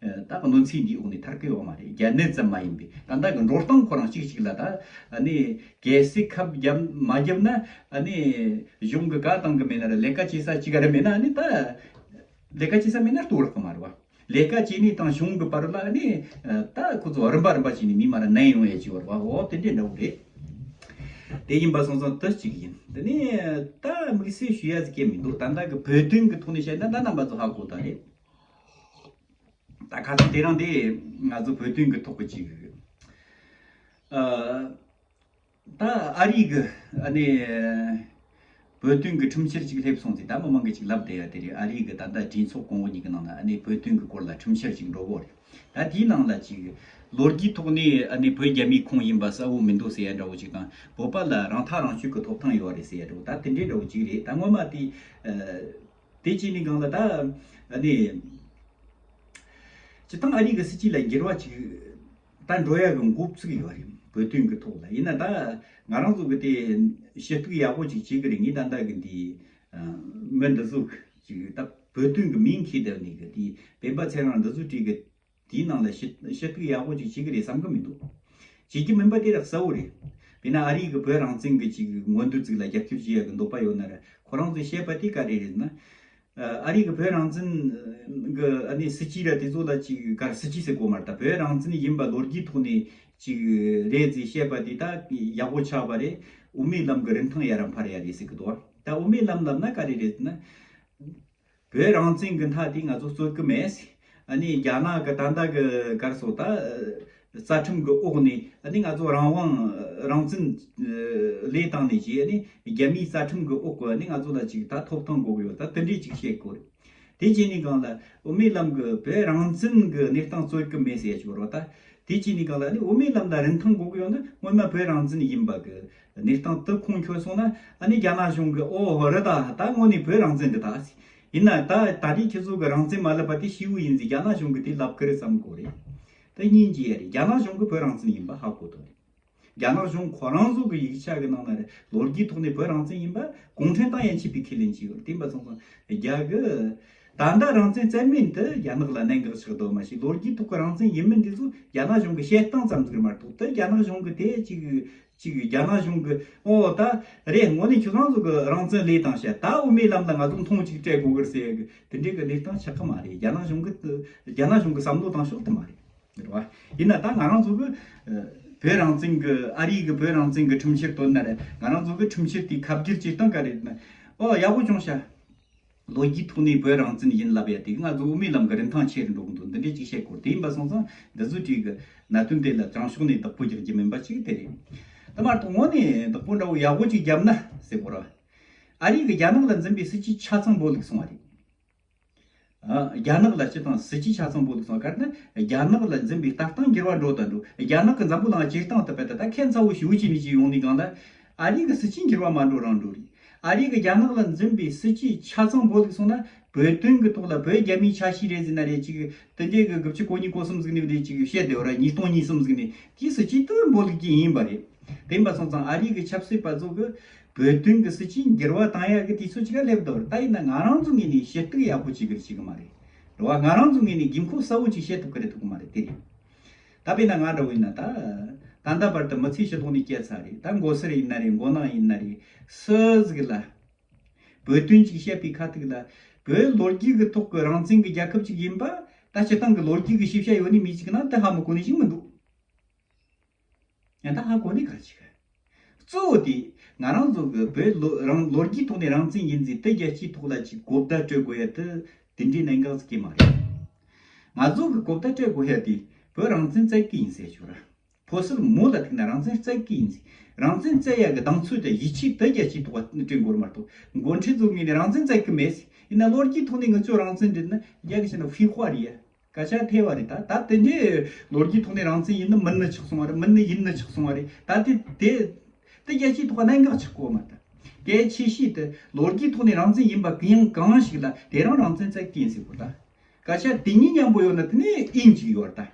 ད་གནོད་འཚེ་འདིའི་འོག་ནས་ཐར་གི་ཡོད་མ་རེད། རྒྱ་ནད་ཙམ་མ་ཡིན་པའི་ད་ལྟ་གི་འགྲོ་སྟངས་ཁོ་རང་གཅིག་གཅིག་ལ་ད་ཨ་ནི་གལ་སྲིད་ཁབ་བརྒྱབ་མ་བརྒྱབ་ན་ཨ་ནི་གཞུང་གི་བཀའ་བཏང་གི་མེད་ན་ར་ལས་ཀ་བྱེད་ས་གཅིག་ག་ར་མེད་ན་ཨ་ནི་ད་ལས་ཀ་བྱེད་ས་མེད་ན་ལྟོ་རག་གི་མ་རེད་བ། ལས་ཀ་བྱས་ནས་དང་གཞུང་གི་བར་ལ་ནི་ད་ཁོ་ཚོ་རིམ་པ་རིམ་པ་བྱས་ནས་མི་མ་ར་ནན་ཡོང་ཡས་ཅིག་བར་བ་འོ་དེ་འདྲས་འདྲ་བོ་རེད། དེ་ཡིན་པ་སོང་ཙང་དེ་གཅིག་ཡིན། དེ་ནས་ད་དམིགས་བསལ་ཞུ་ཡ་ཟིག་གས་མི་འདུག་ད་ལྟ་གི་བོད་དོན་གི་ཐོག་ནས་བཤད་ན་ད་རྣམ་པ་ཚོ་ཧ་གོ་ད་རེད། ད་ཁ་སང་དེ་རིང་དེ་ང་ཚོ་བོད་དོན་གི་ཐོག་གི་ཅིག་ཨ། ད་ཨ་རི་གི་ཨ་ནི་བོད་དོན་གི་ཁྲིམས་འཆར་ཅིག་སླེབས་སོང་ཚེ་ད་མི་མང་གི་ཅིག་ལབ་བསྡད་ཡ་དེ་རེད། ཨ་རི་གི་ད་ལྟ་གྲོས་ཚོགས་གོང་འོག་གཉིས་ཀྱི་ནང་ན་ཨ་ནི་བོད་དོན་གི་སྐོར་ལ་ཁྲིམས་འཆར་ཅིག་འགྲོ་གོ་རེད། ད་དེའི་ནང་ལ་ཅིག་ལོ་རྒྱུས་ཐོག་ནས་ཨ་ནི་བོད་རྒྱ་མིའི་ཁོངས་ཡིན་པ་གསལ་བོ་མི་འདུག་ཟེར་ཡ་འདྲ་བོ་ཅིག་དང་བོད་པ་ལ་རང་ཐག་རང་གཅོད་ཀྱི་ཐོབ་ཐང་ཡོད་རེད་ཟེར་ཡ་འདྲ་བོ་ད་དེ་འདྲའི་འདྲ་བོ་ཅིག་རེད། ད་སྔོན་མ་དེ་དེ་ཅིག་ནི་གང་ལ་ད་ཨ་ནི། སྤྱིར་བཏང་ཨ་རི་གི་སྲིད་ཇུས་ལ་འགྱུར་བ་ཅིག་ད་འགྲོ་ཡ་གི་འགོ་བཙུགས་ཡོད་རེད། བོད་དོན་གི་ཐོག་ལ་ཡིན་ན་ད་ང་རང་ཚོ་གི་དེ་ཞུ་གཏུག་ཡག་པོ་ཅིག་བྱེད་གི་རེད། ངས་ད་ལྟ་གི་འདི་མི་འདི་ཚོ་ཅིག་ད་བོད་དོན་གི་མིང་འཁྱེར་བསྡད་ནས་གི་དེ་སྤེན་པ་ཚེ་རིང་འདི་ཚོ་བྲིས་གི་དེའི་ནང་ལ་ཞུ་ཞུ་གཏུག་ཡག་པོ་ཅིག་བྱེད་གི་རེད་བསམ་གི་མི་འདུག་བྱེད་ཀྱི་མིན་པ་དེ་ར་གསལ་བོ་རེད། དཔེར་ན་ཨ་རི་གི་བོད་རང་བཙན་གི་ཅིག་མངོན་འདོད་ཅིག་ལ་རྒྱབ་སྐྱོར་བྱེད་ཡ་གི་འདོད་པ་ཡོད་ན་ར་ཁོ་རང་ཚོས་བཤད་པ་དེ་ག་རེ་རེད་ན། ཨ་རི་གི་བོད་རང་བཙན་གི་ཨ་ནི་སྲིད་ཇུས་ར་དེ་ཚོ་ལ་ཅིག་ག་སྲིད་ཇུས་ཟེར་གོ་མ་རེད། ད་བོད་རང་བཙན་ཡིན་པ་ལོ་རྒྱུས་ཐོག་ནས་ཅིག་རེད་ཟེར་བཤད་པ་དེ་ད་ཡག་པོ་ཆགས་པ་རེད། དབུ་མའི་ལམ་གི་རིན་ཐང་ཡར་འཕར་ཡ་རེད་ཟེར་གི་འདུག། ད་དབུ་མའི་ལམ་ལབ་ན་ག་རེ་རེད་ཟེར་ན། བོད་རང་བཙན་གྱི་མཐའ་དེ་ང་ཚོ་རྩོད་གི་མེད། ཨ་ནི་རྒྱ་ནག་གི་ད་ལྟ་གི་གར་སོགས་ད་རྩ་ཁྲིམས་ཀྱི་འོག་ནས་ཨ་ནི་ང་ཚོ་རང་དབང་རང་བཙན་ལས་བཏང་ནས་ཀྱི་ཨ་ནི་རྒྱ་མིའི་རྩ་ཁྲིམས་ཀྱི་འོག་གི་ཨ་ནི་ང་ཚོ་ལ་ཅིག་ད་ཐོབ་ཐང་དགོས་ཀྱི་ཡོད། ད་དེ་འདྲས་ཅིག་བཤད་དགོས་རེད། དེ་བྱས་ནས་གང་ལ་དབུ་མའི་ལམ་གྱི་བོད་རང་བཙན་གྱི་གནས་སྟངས་རྩོད་གི་མེད་ཟེར་ཡ་ཅིག་ཡོད་རེད་བ། ད་དེ་བྱས་ནས་གང་ལ་ཨ་ནི་དབུ་མའི་ལམ་ལ་རིན་ཐང་དགོས་ཀྱི་ཡོད་ན་སྔོན་མ་བོད་རང་བཙན་ཡིན་པ་གི་གནས་སྟངས་དེ་ཁུངས་འཁྱོལ་སོང་ན་ཨ་ནི་རྒྱ་ནག་གཞུང་གི་ཨོ་ཧོ་རེད། ད་ད་དངོས་ནས་བོད་རང་བཙན་གི་ད་ཡིན་ན་ད་ད་རེས་ཁྱེད་ཚོ་གི་རང་བཙན་མ་ལབ་པ་དེ་ཤི་བོ་ཡིན་ཟེར་རྒྱ་ནག་གཞུང་གི་དེ་ལབ་གི་རེད་བསམ་གོ་རེད། དེ་སྙིང་རྗེ་ཡ་རེད། རྒྱ་ནག་གཞུང་གི་བོད་རང་བཙན་ཡིན་པ་ཧ་གོ་ཐུབ་རེད། རྒྱ་ནག་གཞུང་ཁོ་རང་ཚོ་གི་ཡིག་ཆ་གི་ནང་ན་རེད། ལོ་རྒྱུས་ཐོག་ནས་བོད་རང་བཙན་ཡིན་པ་གུང་ཁྲན་ཏང་ཡན་ཆད་པའི་ཁས་ལེན་བྱས་ཡོད་རེད། དེ་ཡིན་པ་སོང་ཙང་རྒྱ་གི་ད་ལྟ་རང་བཙན་རྩ་མེད་དུ་རྒྱ་ནག་ལ་གནད་འགག་ཆགས་འདུག་མ་གཞི་ལོ་རྒྱུས་ཐོག་གི་རང་བཙན་ཡིན་མིན་འདི་ཚོ་རྒྱ་ནག་གཞུང་གི་བཤད་སྟངས་ཙམ་ཟིག་མ་གཏོགས་དེ་རྒྱ་ནག་གཞུང་གི་དེ་ཅིག་ཅིག་རྒྱ་ནག་གཞུང་གི་ཨོ་ད་རེད་དངོས་གནས་ཁྱོད་རང་ཚོ་གི་རང་བཙན་ལས་དང་བཤད་ད་དབུ་མའི་ལམ་ལ་ང་ཚོ་མཐོང་ཅིག་སྤྲད་དགོས་གི་ཟེར་གི་དེ་འདྲའི་གི་གནས་སྟངས་ཆགས་གི་མ་རེད། རྒྱ་ནག་གཞུང་གི་རྒྱ་ནག་གཞུང་གི་བསམ་བློ་བཏང་ཕྱོགས་དེ་མ་རེད། རེད་བ། ཡིན་ན་ད་ང་རང་ཚོ་གི་ཨ་བོད་རང་བཙན་གི་ཨ་རིའི་གི་བོད་རང་བཙན་གི་ཁྲིམས་འཆར་བཏོན་ན་རེད། ང་རང་ཚོ་གི་ཁྲིམས་འཆར་དེའི་ཁ་བསྒྱུར་བྱེད་སྟངས་ག་རེ་ཡིན་ན། ཨོ་ཡག་པོ་བྱུང་ཤག་ལོ་རྒྱུས་ཐོག་ནས་བོད་རང་བཙན་ཡིན་ལབ་ཡ་དེ་གི་ང་ཚོ་དབུ་མའི་ལམ་གི་རིན་ཐང་ཆེ་རུ་འགྲོ་གི་འདུག་འདི་འདྲས་ཅིག་བཤད་དགོས། དེ་ཡིན་པ་སོང་ཙང་འདི་ཚོའི་གྲས་གི་གནད་དོན་དེ་ལ་དྲང་ཕྱོགས་ནས་བདག་པོ་རྒྱག་རྒྱུ་མིན་པ་ཅིག་དེ་རེད། དེ་མ་གཏོགས་དངོས་གནས་བདག་པོ་འདྲ་བོ་ཡག་པོ་ཅིག་བརྒྱབ་ན་ཟེར་དགོས་ར། ཨ་རི་གི་རྒྱ་ནག་ལ་འཛིན་པའི་སྲིད་ཇུས་ཆ་ཚང་འབོད་ལུགས་སོང་བ་རེད། ཨ། རྒྱ་ནག་ལ་སྤྱི་དང་སྲིད་ཇུས་ཆ་ཚང་པོ་ལུགས་སོང་། གལ་ཏེ་རྒྱ་ནག་ལ་འཛིན་པའི་ལྟ་སྟངས་འགྱུར་བ་འགྲོ་དང་འགྲོ། རྒྱ་ནག་གི་འཛམ་བུ་གླིང་སྤྱིར་བཏང་དུ་བལྟས་ད་ཁྱད་མཚར་བོ་ཞེ་པོ་ཅིག་ནས་ཅིག་ཡོང་ནས་གང་ལ། ཨ་རི་གི་སྲིད་ཇུས་འགྱུར་བ་མ་འགྲོ་རང་འགྲོ་རེད། ཨ་རི་གི་རྒྱ་ནག་ལ་འཛིན་པའི་སྲིད་ཇུས་ཆ་ཚང་པོ་ལུགས་སོང་ན་བོད་དོན་གི་ཐོག་ལ་བོད་རྒྱ་མིའི་ཆ་ཤས་རེད་ཟེར་ན་རེད། ཅིག་དེ་འདྲའི་གི་དགུ་བཅུ་གོ་གཉིས་གོ་གསུམ་ཟིག་ནས་རེད། ཅིག་བཤད་བསྡད་ཡོད་ར། ཉིས་སྟོང་གཉིས་གསུམ་ཟིག་ནས་དེའི་སྲིད་ཇུས་དེ་པོ་ལུགས་ཀྱི་ཡིན་པ་རེད། དེ་ཡིན་པ་སོང་ཙང་ཨ་རི་གི་ཆབ་སྲིད་པ་ཚོ་གི་བོད་དོན་གྱི་སྲིད་ཇུས་འགྱུར་བ་བཏང་ཡག་གི་དུས་ཚོད་ཅིག་ལ་སླེབས་འདུག་ད་ཡིན་ན་ང་རང་ཚོ་ངོས་ནས་ཞུ་གཏུག་ཡག་པོ་བྱེད་གི་རེད་བྱེད་གི་མ་རེད། རེད་བ། ང་རང་ཚོ་ངོས་ནས་དགོས་མཁོ་གསལ་བོ་ཅིག་བཤད་ཐུབ་གི་རེད་ཐུབ་གི་མ་རེད། དེ་རེད། ད་དཔེར་ན་ང་འདྲ་བོ་ཡིན་ན་ད། ད་ལྟ་བར་དུ་མི་ཚེ་ཕྱི་ལོགས་ནས་བསྐྱལ་ཚར་རེད། ད་མགོ་སེར་ཡིན་ན་རེད། མགོ་ནག་ཡིན་ན་རེད། སུ་ཟིག་ལ། བོད་དོན་ཅིག་བཤད་པའི་ཁ་ཐུག་ལ། བོད་ལོ་རྒྱུས་ཀྱི་ཐོག་གི་རང་བཙན་གྱི་རྒྱལ་ཁབ་ཅིག་ཡིན་པ། ད་སྤྱིར་བཏང་གི་ལོ་རྒྱུས་ཀྱི་ཤེས་བྱ་ཡོད་ནི་མི་ཅིག་ན་ད་ཧ་མི་གོ་ནི་ཞིག་མི་འདུག་ཡང་ད་ཧ་གོ་ནི་ག་ཅིག་གཙོ་བོ་དེ་ང་རང་ཚོ་གི་བོད་ལོ་རང་ལོ་རྒྱུས་ཐོག་ནས་རང་བཙན་ཡིན་ཟེར་དེ་རྒྱལ་སྤྱིའི་ཐོག་ལ་ཅིག་གོ་བརྡ་སྤྲོད་དགོས་ཡ་དེ་དེ་འདྲའི་གནད་འགག་ཟིག་གི་མ་རེད། ང་ཚོ་གི་གོ་བརྡ་སྤྲོད་དགོས་ཡ་དེ་བོད་རང་བཙན་རྩོད་གི་ཡིན་ཟེར་ཞུ་ར། ཕོ་གསར་མོ་ལ་ཐུག་ན་རང་བཙན་རྩོད་གི་ཡིན་ཟེར། རང་བཙན་རྩོད་ཡ་གི་གདེང་ཚོད་དེ་ཡིད་ཆེས་དེ་རྒྱལ་སྤྱིའི་ཐོག་སྤྲད་དགོས་ར་མ་གཏོགས་མགོ་ཁྲིད་ཚོ་ངོས་ནས་རང་བཙན་རྩོད་གི་མེད་ཟེར་ཡིན་ན་ལོ་རྒྱུས་ཐོག་ནས་ང་ཚོ་རང་བཙན་འདྲི་ན་རྒྱ་གི་བྱས་ན་ཧྥི་ཧྭ་རེད་ཡ། སྐད་ཆ་ཐལ་བ་རེད། ད་ད་དེ་འདྲའི་ལོ་རྒྱུས་ཐོག་ནས་རང་བཙན་ཡིན་ནི་མིན་ནི་ཆགས་སོང་བ་རེད། མིན་ནི་ཡིན་ནི་ཆགས་སོང་བ་རེད། ད་དེ་དེ་དེ་རྒྱལ་སྤྱིའི་ཐོག་གནད་འགག་ཆགས་གོ་མ་ད། གལ་ཆེ་ཤོས་དེ་ལོ་རྒྱུས་ཐོག་ནས་རང་བཙན་ཡིན་པ་གང་ཡང་གང་ཞིག་ལ་དེ་རང་རང་བཙན་རྩོད་ཀྱི་ཡིན་ཟེར་གོ་ད། སྐད་ཆ་དེ་གཉིས་མཉམ་པོ་ཡོད་ན་དེ་ནས་ཨིན་ཅིག་ཡོད་ད།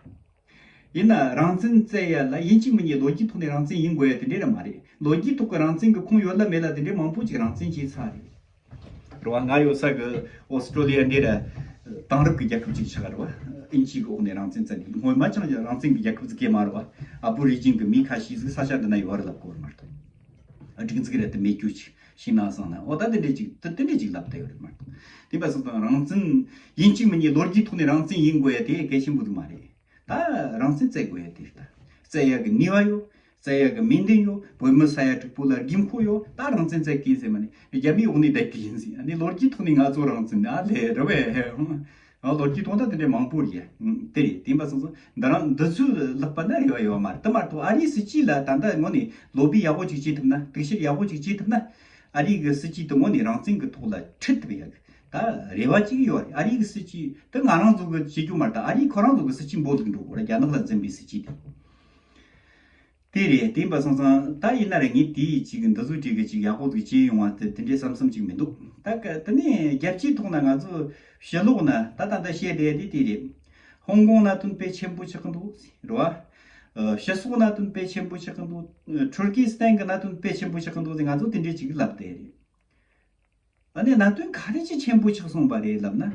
ཡིན་ན་རང་བཙན་རྩོད་ཡ་ལ་ཡིན་གཅིག་མིན་གཉིས་ལོ་རྒྱུས་ཐོག་ནས་རང་བཙན་ཡིན་དགོས་ཡ་དེ་འདྲས་ར་མ་རེད། ལོ་རྒྱུས་ཐོག་གི་རང་བཙན་གྱི་ཁུངས་ཡོད་ལ་མེད་ལ་དེ་འདྲས་མང་པོ་ཅིག་རང་བཙན་བྱས་ཚར་རེད། རེད་བ། ང་ཡོད་ས་གི་ཨོ་སི་ཀྲོ་ལི་ཡ་འདི་ར་དེང་རབས་ཀྱི་རྒྱལ་ཁབ་ཅིག་ཆགས་རེད་བ། ཨིན་ཇི་གི་འོག་ནས་རང་བཙན་བཙན་ནས་སྔོན་མ་ཅང་རང་བཙན་གྱི་རྒྱལ་ཁབ་ཟིག་གས་མ་རེད་བ། ཨ་བོ་རི་ཇིན་གྱི་མི་ཁ་ཤས་ཟིག་ས་ཆ་འདི་ན་ཡོད་རེད་ལབ་གོ་རེད་མ་གཏོགས། ཨ་སྒྲིག་འཛུགས་རེད་དེ་མེད་རྒྱུ་ཅིག་ཤིང་ནགས་སང་ན་ཨོ་ད་དེ་འདྲས་ཅིག་དེ་དེ་འདྲས་ཅིག་ལབ་བསྡད་ཡོད་རེད་མ་གཏོགས། དེ་འབའ་སོང་ཙང་རང་བཙན་ཡིན་གཅིག་མིན་གཉིས་ལོ་རྒྱུས་ཐོག་ནས་རང་བཙན་ཡིན་དགོས་ཡ་དེ་གལ་ཆེན་པོ་ཟིག་མ་རེད། ད་རང་བཙན་རྩོད་དགོས་ཡ་དེ་རེད་ད། རྩོད་ཡ་གི་ནུས་པ་ཡོད། རྩོད་ཡ་གི་མིག་མདུན་ཡོད། བོད་མི་ས་ཡ་དྲུག་པོ་ལ་དགོས་མཁོ་ཡོད། ད་རང་བཙན་རྩོད་གི་ཡིན་ཟེར་མ་ནི་རྒྱ་མིའི་འོག་ནས་བསྡད་གི་ཡིན་ཟེར། ཨ་ནི་ལོ་རྒྱུས་ཐོག་ནས་ང་ཚོ་རང་བཙན་ཨ་ལས་རེད་བས། ང་ལོ་རྒྱུས་ཐོག་ད་དེ་འདྲའི་མང་པོ་རེད། དེ་རེད། དེ་ཡིན་པ་སོང་ཙང་འདི་རང་འདི་ཚོའི་ལག་པ་ན་རེ་བ་ཡོད་མ་རེད། དེ་མ་གཏོགས་ཨ་རིའི་སྲིད་ཇུས་ལ་ད་ལྟ་དངོས་ནས་ལོ་བི་ཡག་པོ་ཅིག་བྱེད་ཐུབ་ན། གཏུག་བཤེར་ཡག་པོ་ཅིག་བྱེད་ཐུབ་ན། ཨ་རིའི་གི་སྲིད་ཇུས་དེ་དངོས་ནས་རང་བཙན་གི་ཐོག་ལ་ཁྲིད་ཐུབ་ཡག་གི་ད་རེ་བ་ཅིག་ཡོད་རེད། ཨ་རིའི་གི་སྲིད་ཇུས་དེ་ང་རང་ཚོ་གི་བྱེད་རྒྱུ་མ་རེད། ད་ཨ་རིའི་ཁོ་རང་ཚོ་གི་སྲིད་ཇུས་འབོད་ལུགས་འགྲོ་དགོས་རེད། རྒྱ་ནག་ལ་འཛིན་པའི་སྲིད་ཇུས་དེ། དེ་རེད། དེ་ཡིན་པ་སོང་ཙང་ད་ཡིན་ན་རེད། ངས་དེའི་ཅིག་འདི་ཚོའི་གྲས་ཀྱི་ཅིག་ཡག་པོ་ཟིག་བྱས་ཡོང་བ་དེ་དེ་འདྲའི་བསམ་བསམ་ཅིག་མི་འདུག་ད་ག་དེ་ནས་རྒྱལ་སྤྱིའི་ཐོག་ན་ང་ཚོ་ཕྱི་ལོགས་ན་ད་ད་ལྟ་བཤད་བསྡད་དེ་དེ་རེད། ཧོང་ཀོང་གནད་དོན་དཔེ་ཆེན་པོ་ཆགས་ཀྱི་འདུག་རེད་བ། ཨ་སྤྱི་ཚོགས་གནད་དོན་དཔེ་ཆེན་པོ་ཆགས་ཀྱི་འདུག་ཨ་ཐུར་ཀི་སི་ཐན་གྱི་གནད་དོན་དཔེ་ཆེན་པོ་ཆགས་ཀྱི་འདུག་ཟེར་ང་ཚོ་དེ་འདྲའི་ཅིག་ལབ་བསྡད་རེད། ཨ་ནི་གནད་དོན་ག་རེ་ཅིག་ཆེན་པོ་ཆགས་སོང་བ་རེད་ལབ་ན།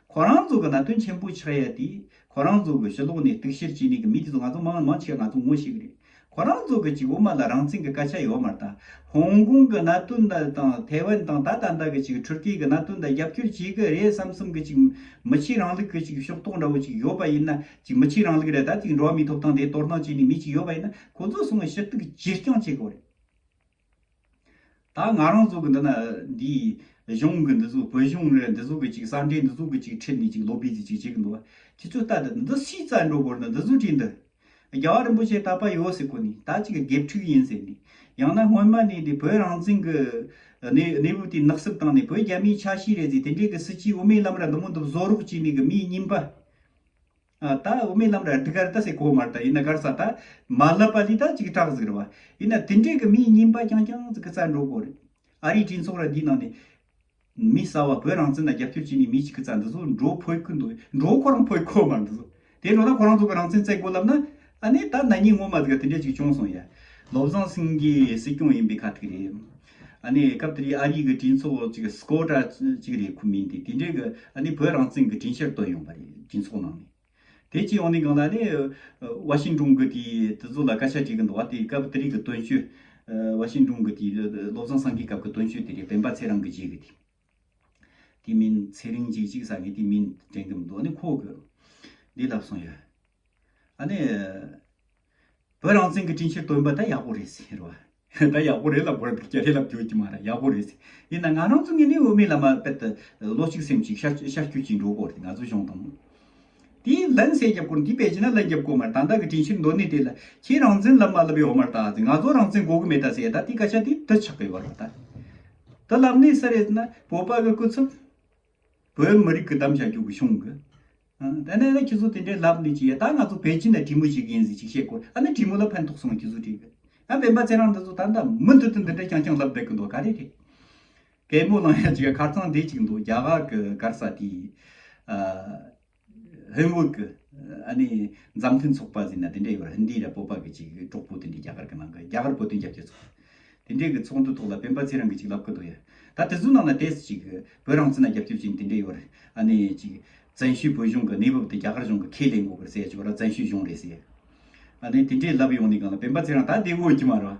ཁོ་རང་ཚོ་གི་གནད་དོན་ཆེན་པོ་ཆགས་ཡ་དེ་ཁོ་རང་ཚོ་གི་ཕྱི་ལོགས་ནས་གཏུག་བཤེར་བྱས་ནས་གི་མི་དེ་ཚོ་ང་ཚོ་མང་མང་ཆེ་བ་ང་ཚོ་ངོ་ཤེས་གི་རེད། ཁོ་རང་ཚོ་གི་ཅིག་འོ་མ་ལ་རང་བཙན་གི་སྐད་ཆ་ཡོད་མ་རེད་ད། ཧོང་ཀོང་གི་གནད་དོན་ད་དང་ཐའེ་ཝན་དང་ད་ད་ད་གི་ཅིག་ཊུར་ཀི་གི་གནད་དོན་ད་རྒྱབ་སྐྱོར་བྱེད་གི་རེད་བསམ་བསམ་གི་ཅིག་མི་ཆོས་རིང་ལུགས་གི་ཅིག་ཕྱོགས་གཏོགས་འདྲ་བོ་ཅིག་ཡོད་པ་ཡིན་ན། ཅིག་མི་ཆོས་རིང་ལུགས་རེད་ད། ཅིག་འགྲོ་བ་མིའི་ཐོབ་ཐང་དེ་དོ་སྣང་བྱས་ནས་མི་ཅིག་ཡོད་པ་ཡིན་ན། ཁོ་ཚོ་སོང་ངས་ཞུ་གཏུག་བྱེད་རྐྱང་བྱེད་དགོས་རེད། ད་ང་རང་ཚོ་གི་འདི་ན་འདི་གཞུང་གི་འདི་ཚོ་བོད་གཞུང་རེད། འདི་ཚོ་གི་ཅིག་གསར་འགྲེལ་འདི་ཚོ་གི་ཅིག་ཁྲིད་ནས་ཅིག་ལོ་བི་ཟིག་ཅིག་བྱེད་གི་འདུག་བ། ཁྱེད་ཚོ་ལྟ་དང་འདི་སུས་རྩ་འགྲོ་དགོས་ན། འདི་ཚོ་བྲིས་འདི་རྒྱལ་བ་རིན་པོ་ཆེ་དད་པ་ཡོད་ཟེར་གོ་ནས། ད་ཅིག་གི་དགེ་ཕྲུག་ཡིན་ཟེར་ནས། ཡང་ན་སྔོན་མ་ནས་འདི་བོད་རང་བཙན་གི་གནས་གནས་བབ་དེ་ནག་སུབ་བཏང་ནས། བོད་རྒྱ་མིའི་ཆ་ཤས་རེད་ཟེར། དེ་འདྲའི་གི་སྲིད་ཇུས་འོ་མའི་ལམ་ར་འདི་མོ་འདི་བཟོ་རོགས་བྱས་ནས་གི་མིའི་རྙིང་པ། ཨ། ད་འོ་མའི་ལམ་ར་སྡུག་ག་རེད་ད་ཟེར་གོ་མ་རེད་ད། ཡིན་ན་ག་རེ་ཟེར། ད་མ་ལབ་པ་ལས་ད་ཅིག་དྲག་ཟིག་རེད་བ། ཡིན་ན་དེ་འདྲའི་གི་མིའི་རྙིང་པ་རྐྱང་རྐྱང་ཟིག་གི་རྩ་འགྲོ་གོ་རེད། ཨ་རིའི་གྲོས་ཚོགས་ར་འདིའི་ནང་ནས་མི་གསར་བ། བོད་རང་བཙན་ལ་རྒྱབ་སྐྱོར་བྱས་ནས་མི་གཅིག་གི་རྩ་འདི་ཚོ་འགྲོ་ཕོད་ཀི་འདུག་འགྲོ་ཁོ་རང་ཕོད་གོ་མ་རེད། འདི་ཚོ་དེ་འགྲོ་ན་ཁོ་རང་ཚོ་གི་རང་བཙན་བཙལ་དགོས་ལབ་ན། ཨ་ནི་ད་ན་ནིང་སྔོན་མ་ཟིག་ག་དེ་འདྲ་ཅིག་བྱུང་སོང་ཡ། བློ་བཟང་སེང་གེ་སྲིད་སྐྱོང་ཡིན་པའི་ཁ་ཐུག་རེད། ཨ་ནི་སྐབས་དེ་རིང་ཨ་རིའི་གི་གྲོས་ཚོགས་ཅིག་སྐོར་ར་ཅིག་རེད། ཁོ་མིང་དེ་དེ་འདྲའི་གི་ཨ་ནི་བོད་རང་བཙན་གི་གྲོས་འཆར་བཏོན་ཡོང་བ་རེད། གྲོས་ཚོགས་ནང་ནས། དེ་ཅི་ཡོང་ནི་གང་ལ་ནི། ཝ་ཤིང་ཏོན་གི་དེ་དེ་ཚོ་ལ་སྐད་ཆ་དྲིས་གི་འདུག་བ། དེ་སྐབས་དེ་རིང་གི་དོན་གཅོད། ཝ་ཤིང་ཏོན་གི་དེ་བློ་བཟང་སེང་གེའི་སྐབས་ཀྱི་དོན་གཅོད་དེ་རེད། སྤེན་པ་ཚེ་རིང་གི་རྗེས་གི་དེ། དེ་མིན་ཚེ་རིང་ཅིག་ཅིག་ཟེར་མཁན་དེ་མིང་དྲན་གི་མི་འདུག་ཨ་ནི་ཁོ་གི་འདི་ལབ་སོང་ཡ། ཨ་ནི། བོད་རང་བཙན་གྱི་གྲོས་འཆར་བཏོན་པ་ད་ཡག་པོ་རེད་ཟེར་བ། ད་ཡག་པོ་རེད་ལབ་དགོས་རེད། སྐྱ་རེད་ལབ་རྒྱུ་གི་མ་རེད། ཡག་པོ་རེད་ཟེར། ཡིན་ན་ང་རང་ཚོ་ངོས་ནས་འོས་མི་ལ་མ་དཔེ་ད་བློ་གཅིག་སེམས་གཅིག་ཤར་ཤར་སྐྱོད་ཅིག་འགྲོ་དགོས་རེད། ང་ཚོ་གཞུང་དང་། དེའི་ལན་ཟེར་རྒྱབ་དགོས་རེད། དེ་ཕལ་ཆེར་ན་ལན་རྒྱབ་དགོས་མ་རེད། ད་ལྟ་གི་གྲོས་འཆར་འདོན་ནི་དེ་ལ་ཁྱེད་རང་བཙན་ལབ་མ་ལབ་ཡོད་མ་རེད། ད་ང་ཚོ་རང་བཙན་དགོས་གི་མེད་ད་ཟེར། ད་དེ་སྐད་ཆ་དེ་དུ་ཆགས་གི་ཡོད་རེད། ད་དུ་ལབ་ནི་ས་རེད་ན་བོད་པ་གི་སྐུ་ཚབ། བོད་མི་རིགས་ཀྱི་དམ་བཅའ་རྒྱུ་གི་གཞུང་གི། ཨ། དེ་ནས་ན་ཁྱེད་ཚོ་དེ་འདྲའི་ལབ་ནས་ཅི་ཡ། ད་ང་ཚོ་པེ་ཅིན་ན་གྲོས་མོལ་བྱེད་གི་ཡིན་ཟེར་ཅིག་བཤད་དགོས། ཨ་ནི་གྲོས་མོལ་ལ་ཕན་ཐོགས་སོང་ཁྱེད་ཚོ་བྲིས་གི། ཨ། སྤེན་པ་ཚེ་རིང་འདི་ཚོ་ད་ལྟ་མུ་མཐུད་དུ་འདི་འདྲ་རྐྱང་རྐྱང་ལབ་བསྡད་གི་འདུག་ག་རེ་རེད། གད་མོ་ལངས་ཡ་ཅིག་ཁ་རྩང་དེ་ཅིག་འདུག་རྒྱ་གར་གི་ག་རེ་ཟེར་དེ། ཨ། ཧིན་བོད་ཀྱི་ཨ་ནི་མཛའ་མཐུན་ཚོགས་པ་ཟེར་ན་དེ་འདྲ་ཡོད་རེད། ཧིན་དི་ར་བོད་པ་གི་ཅིག་གྲོགས་པོ་དེ་འདྲའི་རྒྱ་གར་གི་ནང་གི་རྒྱ་གར་བོད་དོན་རྒྱབ་སྐྱོར་ཚོགས་པ་དེ་འདྲའི་གི་ཚོགས་འདུ་ཐོག་ལ་སྤེན་པ་ཚེ་རིང་གི་ཅིག་ལབ་གི་འདུག་ཡ། ད་དེ་ཚོའི་ནང་ལ་ཏོག་ཙམ་ཅིག་བོད་རང་བཙན་ལ་རྒྱབ་སྐྱོར་བྱེད་མཁན་དེ་འདྲ་ཡོད་རེད། ཨ་ནི་ཅིག་བཙན་བྱོལ་བོད་གཞུང་གི་གནས་བབ་དེ་རྒྱ་གར་གཞུང་གི་ཁས་ལེན་དགོས་གི་རེད་ཟེར་ཡ་ཅིག་ཡོད་རེད། བཙན་བྱོལ་གཞུང་རེད་ཟེར་ཡ། ཨ་ནི་དེ་འདྲའི་ལབ་ཡོང་ནི་གང་ལ་སྤེན་པ་ཚེ་རིང་ད་བདེ་བོ་གི་མ་རེད།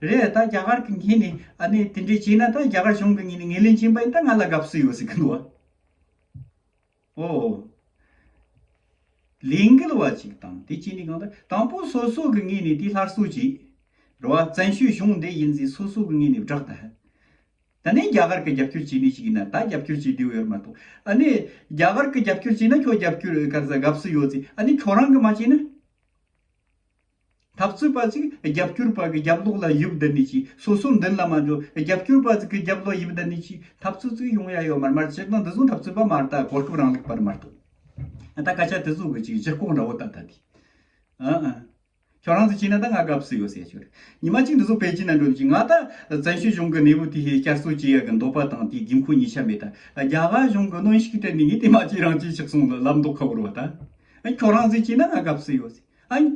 རེད། ད་རྒྱ་གར་གི་ངོས་ནས་ཨ་ནི་དེ་འདྲའི་བྱས་ན་ད་རྒྱ་གར་གཞུང་གི་ངོས་ནས་ངོས་ལེན་བྱེད་པ་ཡིན་ད་ང་ལ་དགའ་བསུ་ཡོད་ཟེར་གི་འདུག་བ། ཨོ། ལས་འགུལ་བ་ཅིག་དང་དེ་བྱས་ནས་གང་ལྟར་དང་པོ་སོ་སོ་གི་ངོས་ནས་དེ་སླར་གསོ་བྱེད། རེད་བ། བཙན་བྱོལ་གཞུང་འདི་ཡིན་ཟེར་སོ་སོ་གི་ངོས་ནས་བསྒྲགས་ད། ད་ནས་རྒྱ་གར་གི་རྒྱབ་སྐྱོར་བྱེད་ནི་ཞིག་ཡིན་ན་ད་རྒྱབ་སྐྱོར་བྱེད་དུས་ཡོད་མ་གཏོགས། ཨ་ནི་རྒྱ་གར་གི་རྒྱབ་སྐྱོར་བྱས་ན་ཁྱོད་རྒྱབ་སྐྱོར་ག་རེ་ཟེར་དགའ་བསུ་ཡོད་ཟེར། ཨ་ནི་ཁྱོད་རང་གི་མ་བྱས་ན། འཐབ་རྩོད་པ་ཅིག་རྒྱབ་སྐྱོར་པ་གི་རྒྱབ་ལོགས་ལ་ཡིབ་བསྡད་ནི་ཅིག་སོ་སོ་མདུན་ལ་མ་འགྲོ། རྒྱབ་སྐྱོར་པ་ཅིག་གི་རྒྱབ་ལོགས་ཡིབ་བསྡད་ནི་ཅིག་འཐབ་རྩོད་ཅིག་ཡོང་ཡ་ཡོད་མ་རེད། མ་སྤྱིར་བཏང་འདི་ཚོ་འཐབ་རྩོད་པ་མ་རེད། ད་གོ་སྐབས་རིང་ལུགས་པ་རེད་མ་གཏོགས། ད་སྐད་ཆ་དེ་ཚོ་གི་ཅིག་ལྗིད་ཁོག་འདྲ་བོ་ད་ད་དེ། ཨ་ཨ། ཁྱོད་རང་ཚོ་བྱས་ན་ད་ང་དགའ་བསུ་ཡོད་ཟེར་ཞོར། ཉི་མ་གཅིག་འདི་ཚོ་པེ་ཅིན་ན་འགྲོ་ནི་ཅིག་ང་ད་བཙན་བྱོལ་གཞུང་གི་གནས་བབ་དེ་བསྐྱར་གསོ་བྱེད་ཡ་གི་འདོད་པ་དང་དེའི་དགོས་མཁོ་གཉིས་ཆ་མེད། ད་རྒྱ་གར་གཞུང་གི་གནོན་ཤུགས་སྤྲད་ནས་ངས་དེ་མ་བྱེད་རང་བྱེད་ཆགས་སོང་ལབ་མདོག་ཁ་བོར་བ་ད། ཨ། ཁྱོད་རང་ཚོས་བྱས་ན་ང་དགའ་བསུ་ཡོད་ཟེར། ཨ།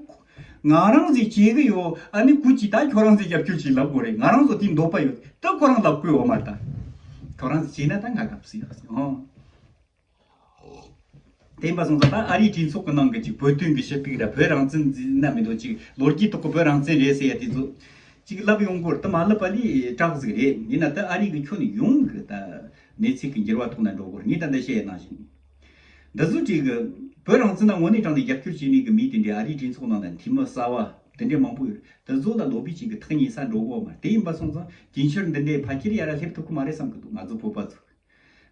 ང་རང་ཚོས་བྱེད་གི་ཡོད། ཨ་ནི་ཁོ་ཅིག་ད་ཁྱོད་རང་ཚོས་རྒྱབ་སྐྱོར་བྱེད་ལབ་དགོས་རེད། ང་རང་ཚོ་དེའི་འདོད་པ་ཡོད། ད་ཁོ་རང་ལབ་དགོས་ཡོད་མ་རེད་ད། ཁྱོད་རང་ཚོས་བྱས་ན་ད་ང་དགའ་བསུ་ཡོད་ཟེར། ཨོ། དེ་ཡིན་པ་སོང་ཙང་ད་ཨ་རིའི་གྲོས་ཚོགས་ཀྱི་ནང་གི་ཅིག་བོད་དོན་གྱི་ཞུ་གཏུག་ར་བོད་རང་བཙན་ཟེར་ན་མི་འདུག་ཅིག་ལོ་རྒྱུས་ཐོག་གི་བོད་རང་བཙན་རེད་ཟེར་ཡ་དེ་ཚོ་ཅིག་ལབ་ཡོང་གི་ཡོད་རེད། ད་མ་ལབ་པ་ལས་དྲག་ཟིག་རེད། ཡིན་ན་ད་ཨ་རི་གི་ཁྱོན་ནས་ཡོང་གི་ད་གནས་ཚུལ་གྱི་འགྱུར་བ་ཐོག་ན་འགྲོ་གི་ཡོད་རེད། ངས་ད་ལྟ་བཤད་ཡ་ནང་བཞིན་འདི་ཚོ་ཅིག་གི་བོད་རང་བཙན་ལ་དངོས་གནས་དྲང་ནས་རྒྱབ་སྐྱོར་བྱེད་ནི་གི་མི་དེ་འདྲའི་ཨ་རིའི་གྲོས་ཚོགས་ནང་ན་འཐུས་མི་གསར་བ་དེ་འདྲའི་མང་པོ་ཡོད་རེད། དེ་ཚོ་ལ་ལོ་བི་བྱེད་གི་ཐག་ཉེ་ས་འགྲོ་གི་ཡོད་མ་རེད། དེ་ཡིན་པ་སོང་ཙང་རྒྱུན་ཤར་འདི་འདྲའི་ཕལ་ཆེར་ཡ་ར་སླེབས་ཐུབ་གི་མ་རེད་བསམ་གི་འདུག་ང་ཚོ་བོད་པ་ཚོ།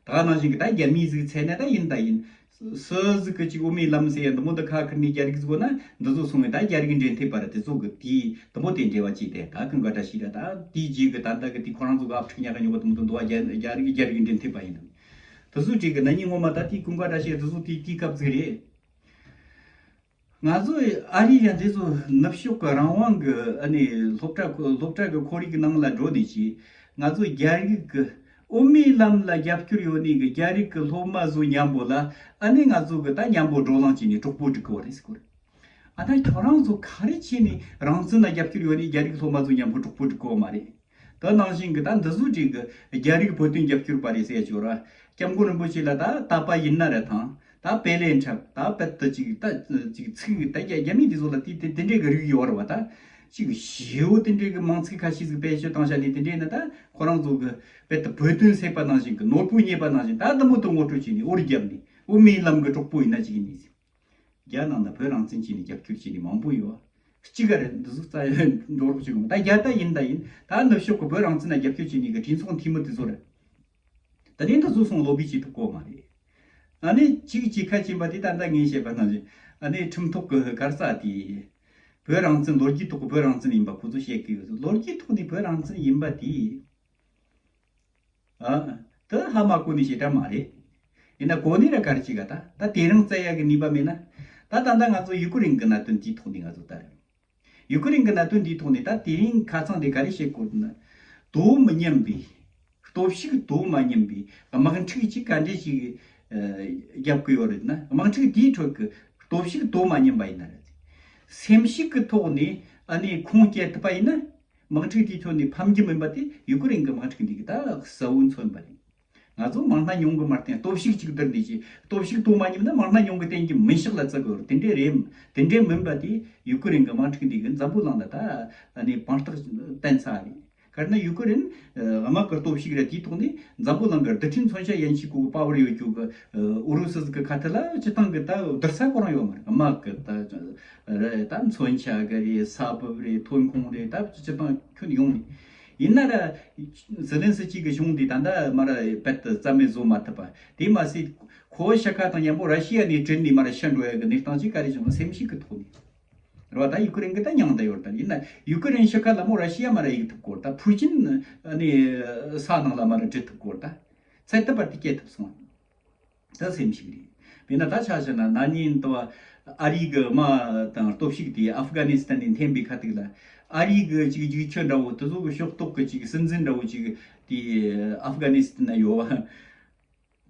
ད་ག་ནང་བཞིན་གྱི་ད་རྒྱ་མིའི་ཟིག་ཚད་ན་ད་ཡིན་ད་ཡིན། སུ་ཟིག་གི་ཅིག་འོ་མའི་ལམ་ཟེར་ཡ་འདི་མོ་འདི་ཁ་ཁུར་ནས་རྒྱ་རིགས་ཟིག་འོ་ན་འདི་ཚོ་སོང་ངས་ད་རྒྱ་རིགས་འབྲེལ་མཐུད་པ་ར་དེ་ཚོ་གི་དེའི་འདི་མོ་དེ་འབྲེལ་བ་བྱས་ཏེ་ད་ཀུན་དགའ་བཀྲ་ཤིས་ར་ད་དེའི་རྗེས་གི་ད་ད་གི་དེ་ཁོ་རང་ཚོ་གི་ཨབ་ཕྲུག་ཉག་ག་ཉོ་གི་འདི་མོ་འདི་འདུག་བ། རྒྱ་རྒྱ་རིགས་རྒྱ་རིགས་འབྲེལ་མཐུད་པ་ཡིན་ནམ། དེ་ཚོ་ཅིག་གི་ན་ནིང་ངོ་མ་ད་དེའི་ཀུན་དགའ་བཀྲ་ཤིས་ར་དེ་ཚོ་དེའི་དེའི་སྐབས་ཟིག་རེད། ང་ཚོ་ཨ་རི་ཡ་འདི་ཚོ་ནུབ་ཕྱོགས་ཀྱི་རང་དབང་གི་ཨ་ནི་སློབ་གྲྭ་ཁོ་སློབ་གྲྭ་གི་ཁོར་ཡུག་ནང་ལ་འགྲོ་ནས་ཅི། ང་ཚོ་རྒྱ་རིགས་ཀྱི་དབུ་མའི་ལམ་ལ་རྒྱབ་སྐྱོར་ཡོད་ནི་གི་རྒྱ་རིགས་ཀྱི་སློབ་མ་ཚོ་མཉམ་པོ་ལ་ཨ་ནི་ང་ཚོ་གི་ད་མཉམ་པོ་བགྲོ་གླེང་བྱས་ནས་གྲོགས་པོ་སྒྲིག་གི་ཡོད་རེད་ཟེར་གི་རེད། ཨ་ད་ཁྱོད་རང་ཚོ་ག་རེ་བྱས་ནས་རང་བཙན་ལ་རྒྱབ་སྐྱོར་ཡོད་ནི་རྒྱ་རིགས་སློབ་མ་ཚོ་མཉམ་པོ་གྲོགས་པོ་སྒྲིག་གི་ཡོད་མ་རེད། དེ་ནང་བཞིན་གྱི་ད་འདི་ཚོ་ཅིག་གི་རྒྱ་རིགས་བོད་དོན་རྒྱབ་སྐྱོར་པ་རེད་ཟེར་ཡ་ཅིག་ཡོད་ར། སྐྱབས་མགོན་རིན་པོ་ཆེ་ལ་ད་དད་པ་ཡིན་ན་རེད་དང་ད་དཔེ་ལེན་འཁྲབ་ད་དཔེ་ད་ཅིག་ད་ཅིག་ཚིག་ད་རྒྱ་རྒྱ་མི་འདི་ཚོ་ལ་དེ་དེ་དེ་འདྲའི་གི་རིགས་ཡོད་ར་བ། ད་ ཅིག་ཞེ་བོ་དེ་འདྲའི་གི་མིང་ཚིག་ཁ་ཤས་ཟིག་བེད་སྤྱོད་བཏང་བྱས་ནས། དེ་འདྲའི་ན་ད་ཁོ་རང་ཚོ་གི་རྦད་དེ་བོད་དོན་སེམས་པ་ནང་བཞིན་གི་ནོར་བུ་རྙེད་པ་ནང་བཞིན། ད་འདི་མོ་དེ་ངོ་སྤྲོད་བྱས་ནས། འོར་རྒྱབ་ནས། འོ་མའི་ལམ་གི་གྲོགས་པོ་ཡིན་ན་ཅིག་ཡིན་ནི་ཟིག་རྒྱ་ནང་ན་བོད་རང་བཙན་བྱས་ནས་རྒྱབ་སྐྱོར་བྱས་ནི་མང་པོ་ཡོད། གཅིག་ག་རེད། འདི་ཟིག་རྩ་འགྲོ་རོགས་བྱེད་དགོས། ད་རྒྱ་ད་ཡིན་ད་ཡིན། ད་ནུབ་ཕྱོགས་གི་བོད་རང་བཙན་ལ་རྒྱབ་སྐྱོར་བྱས་ནི་གི་གྲོས་ཚོགས་འཐུས་མི་དེ་ཚོ་རེད། ད་ནི་འདི་ཚོ་སོང་ལོ་བི་བྱེད་ཐུབ་གོ་མ་རེད། ཨ་ནི་གཅིག་གཅིག་ཁ་ཕྱིན་པ་དེ། ད་ལྟ་ངས་བཤད་པ་ནང་བཞིན། ཨ་ནི་ཁྲིམས་ཐོག་གི་གར་ས་དེ། བོད་རང་བཙན། ལོ་རྒྱུས་ཐོག་གི་བོད་རང་བཙན་ཡིན་པ་ཁོ་ཚོ་བཤད་གི་ཡོད། ལོ་རྒྱུས་ཐོག་ནས་བོད་རང་བཙན་ཡིན་པ་དེ། ཨ། དེ་ཧ་མ་གོ་ནི་ཞེ་དྲག་མ་རེད། ཡིན་ན་གོ་ནི་ར་ག་རེ་བྱེད་ག་ད་ད་དེ་རིང་བཙལ་ཡག་གི་ནུས་པ་མེད་ན། ད་ད་ལྟ་ང་ཚོ་ཡུ་ཀེ་རེན་གི་གནད་དོན་དེའི་ཐོག་ནས་ང་ཚོ་ལྟ་རེད། ཡུ་ཀེ་རེན་གི་གནད་དོན་འདིའི་ཐོག་ནས་ད་དེ་རིང་ཁ་སང་དེ་ག་རེ་བཤད་དགོས་ན། དོ་མི་མཉམ་པའི། སྟོབས་ཤུགས་དོ་མ་མཉམ་པའི་དམག་འཁྲུག་ཅིག་ག་འདྲས་ཤིག་ཨ། རྒྱབ་ཀྱི་ཡོད་རེད་ན། དམག་འཁྲུག་དེའི་ཁྲོད་ཀྱི་སྟོབས་ཤུགས་དོ་མ་མཉམ་པ་ཡིན་ན་རེད། སེམས་ཤུགས་ཀྱི་ཐོག་ནས། ཨ་ནི་ཁུངས་སྐྱེལ་ཐུབ་པ་ཡིན་ན། དམག་འཁྲུག་དེའི་ཁྲོད་ནས་ཕམ་རྒྱུ་མིན་པ་དེ་ཡུ་ཀེ་རེན་གྱི་དམག་འཁྲུག་འདི་གི་ད་གསལ་བོ་མཚོན་པ་རེད། ང་ཚོ་མང་སྣ་ཉུང་གི་མ་བརྟེན། སྟོབས་ཤུགས་གཅིག་བསྡུར་ནས་ཀྱི། སྟོབས་ཤུགས་དོ་མ་མཉམ་ན་མང་སྣ་ཉུང་གི་བརྟེན་གྱི་མིན་ཤག་ལ་བརྩི་དགོས་རེད། དེ་འདྲས་རེད། དེ་འདྲས་མིན་པ་དེ་ཡུ་ཀེ་རེན་གྱི་དམག་འཁྲུག་འདི་གི་འཛམ་བུ་གླིང་ལ་ད་ཨ་ནི་དཔང་རྟགས་བསྟན་ཚར་རེད། ག་རེ་ན་ཡུ་ཀེ་རེན་ཨ། དམག་གི་སྟོབས་ཤུགས་ར་དེའི་ཐོག་ནས་འཛམ་བུ་གླིང་གི་རྡུལ་ཕྲན་མཚོན་ཆ་ཡན་ཆད་གོ་གི་པ་ཝར་ཡོད་རྒྱུ་གི་ཨུ་རུ་སུ་ཟིག་གི་ཁ་ཐུག་ལ་སྤྱི་བཏང་གི་ད་བསྡུར་ས་ཁོ་རང་ཡོད་མ་རེད། དམག་གི་ད་རེད། ད་མཚོན་ཆ་གི་རེད། ས་བབ་རེད། ཐོན་ཁུངས་རེད། ད་སྤྱི་བཏང་ཁྱོན་ཡོངས་ནས། ཡིན་ན་ར། ཟི་ལིན་སི་ཀི་གི་གཞུང་འདི་ད་ལྟ་མ་ར་རྦད་དེ་རྩ་མེད་བཟོ་མ་ཐུབ་པ་དེ་མ་ཟད། ཁོ་བོ་ཤི་ཁ་དང་མཉམ་པོ་ར་ཤི་ཡ་ནས་བྲལ་ནས་མ་ར་ཤི་འགྲོ་ཡ་གི་གནས་སྟངས་ཅིག་ག་རེ་བྱུང་ན། སེམས་ཤུགས་ཀྱི་ཐོག་ནས་རེད་བ། ད་ཡུ་ཀེ་རེན་གི་ད་མྱངས་བསྡད་ཡོད་རེད། ད་ཡིན་ན་ཡུ་ཀེ་རེན་ཤི་ཁ་ལ་མོ་ར་ཤི་ཡ་མ་ར་ཡིག་ཐུབ་གོ་ད་ཕུ་ཅིན་ནས་ས་ནང་ལ་མ་ར་འདྲི་ཐུབ་གོ་ད་ཚད་ལྡན་པར་དེ་སྐྱེལ་ཐུབ་སོང་། ད་སེམས་ཤུགས་རེད། དཔེར་ན་ད་ཆ་བཞག་ན་ན་ནིང་དུ་ཨ་རིའི་གི་དམག་དང་སྟོབས་ཤུགས་དེ་ཨབ་གྷ་ནི་སི་ཐན་ནས་འཐེན་པའི་ཁ་ཐུག་ལ། ཨ་རིའི་གི་ཅིག་རྒྱུག་ཆུ་འདྲ་བོ་དེ་ཚོ་གི་ཕྱོགས་གཏོགས་གི་ཅིག་སྲིད་འཛིན་འདྲ་བོ་ཅིག་དེ་ཨབ་གྷ་ནི་སི་ཐན་ན་ཡོད་བ།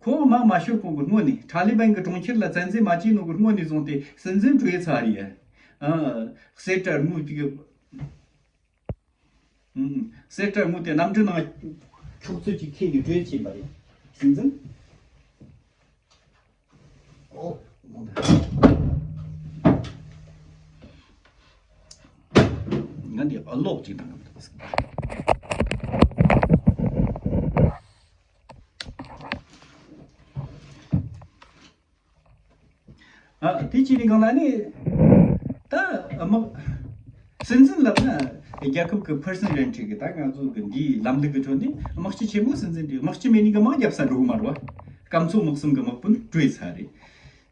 ཁོ་དམག་མ་ཤོར་གོང་གི་སྔོན་ནས། ཐ་ལི་བན་གི་གྲོང་ཁྱེར་ལ་བཙན་འཛུལ་མ་བྱས་ནོ་གི་སྔོན་ནས་བཟུང་སྟེ་སྲིད་འཛིན་བྲོས་ཚར་རེད། ཨ། གསེར་སྒྲ་དངུལ་གི། ཨུམ། གསེར་སྒྲ་དངུལ་དེ་གནམ་གྲུ་ནང་འཁྱོག་ཚུལ་གྱི་ཁྱེར་ནས་བྲོས་ཕྱིན་པ་རེད། སྲིད་འཛིན། ཨོ། ང་འདི་ཨ་ལོག་ཅིག་དང་། ཨ། དེ་བྱས་ནས་གང་ལ་ནི། ད་དམག་སྲིད་འཛིན་ལབ་ན་རྒྱལ་ཁབ་ཀྱི་པར་སོན་རེད་འགྲིག་གི། ད་ང་ཚོ་གི་འདིའི་ལམ་ལུགས་ཀྱི་ཁྲོད་ནས་དམག་སྤྱི་ཆེན་མོ་སྲིད་འཛིན་འགྲིག་དམག་སྤྱི་མེད་ནི་གི་དམག་རྒྱབ་ས་འགྲོ་གི་མ་རེད་བ། སྐམ་ཚོ་དམག་གསུམ་གི་དམག་དཔོན་བྲོས་ཚར་རེད།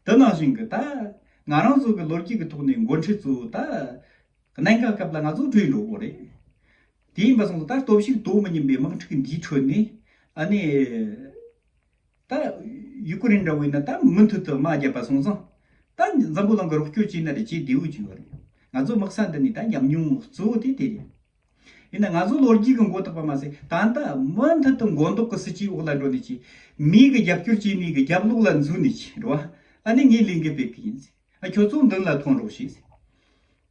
དེ་ནང་བཞིན་གི་ད་ང་རང་ཚོ་གི་ལོ་རྒྱུས་ཀྱི་ཐོག་ནས་འགོ་ཁྲིད་ཚོ་ད་གནད་འགག་སྐབས་ལ་ང་ཚོ་བྲོས་འགྲོ་གི་རེད། དེ་ཡིན་པ་སོང་ཙང་ད་སྟོབས་ཤུགས་དོ་མི་མཉམ་པའི་དམག་འཁྲུག་འདིའི་ཁྲོད་ནས། ཨ་ནི། ད་ཡུ་ཀེ་རེན་འདྲ་བོ་ཡིན་ན་ད་མུ་མཐུད་དུ་དམག་བརྒྱབ་པ་སོང་ཙང་། ད་འཛམ་བུ་གླིང་གི་རོགས་སྐྱོར་བྱས་ན་རེ་བྱེད་བདེ་བོ་བྱུང་བ་རེད། ང་ཚོ་དམག་ས་འདི་ནས་ད་ཉམས་མྱོང་གཙོ་བོ་དེ་དེ་རེད། ཡིན་ན་ང་ཚོ་ལོ་རྒྱུས་ཀྱི་མགོ་བཏགས་པ་མ་ཟད། ད་ལྟ་མུ་མཐུད་དུ་མགོ་འདོགས་ཀྱི་སྲིད་ཇུས་འོག་ལ་འགྲོ་ནས་ཀྱི། མི་གི་རྒྱབ་སྐྱོར་བྱས་ནས་གི་རྒྱབ་ལོགས་ལ་འཛུལ་ནས་ཀྱི་རེད་བ། ཨ་ནི་ངས་ལས་འགུལ་སྤེལ་གི་ཡིན་ཟེར། ཨ། ཁྱོད་ཚོ་མདུན་ལ་ཐོན་རོགས་བྱོས་ཟེར།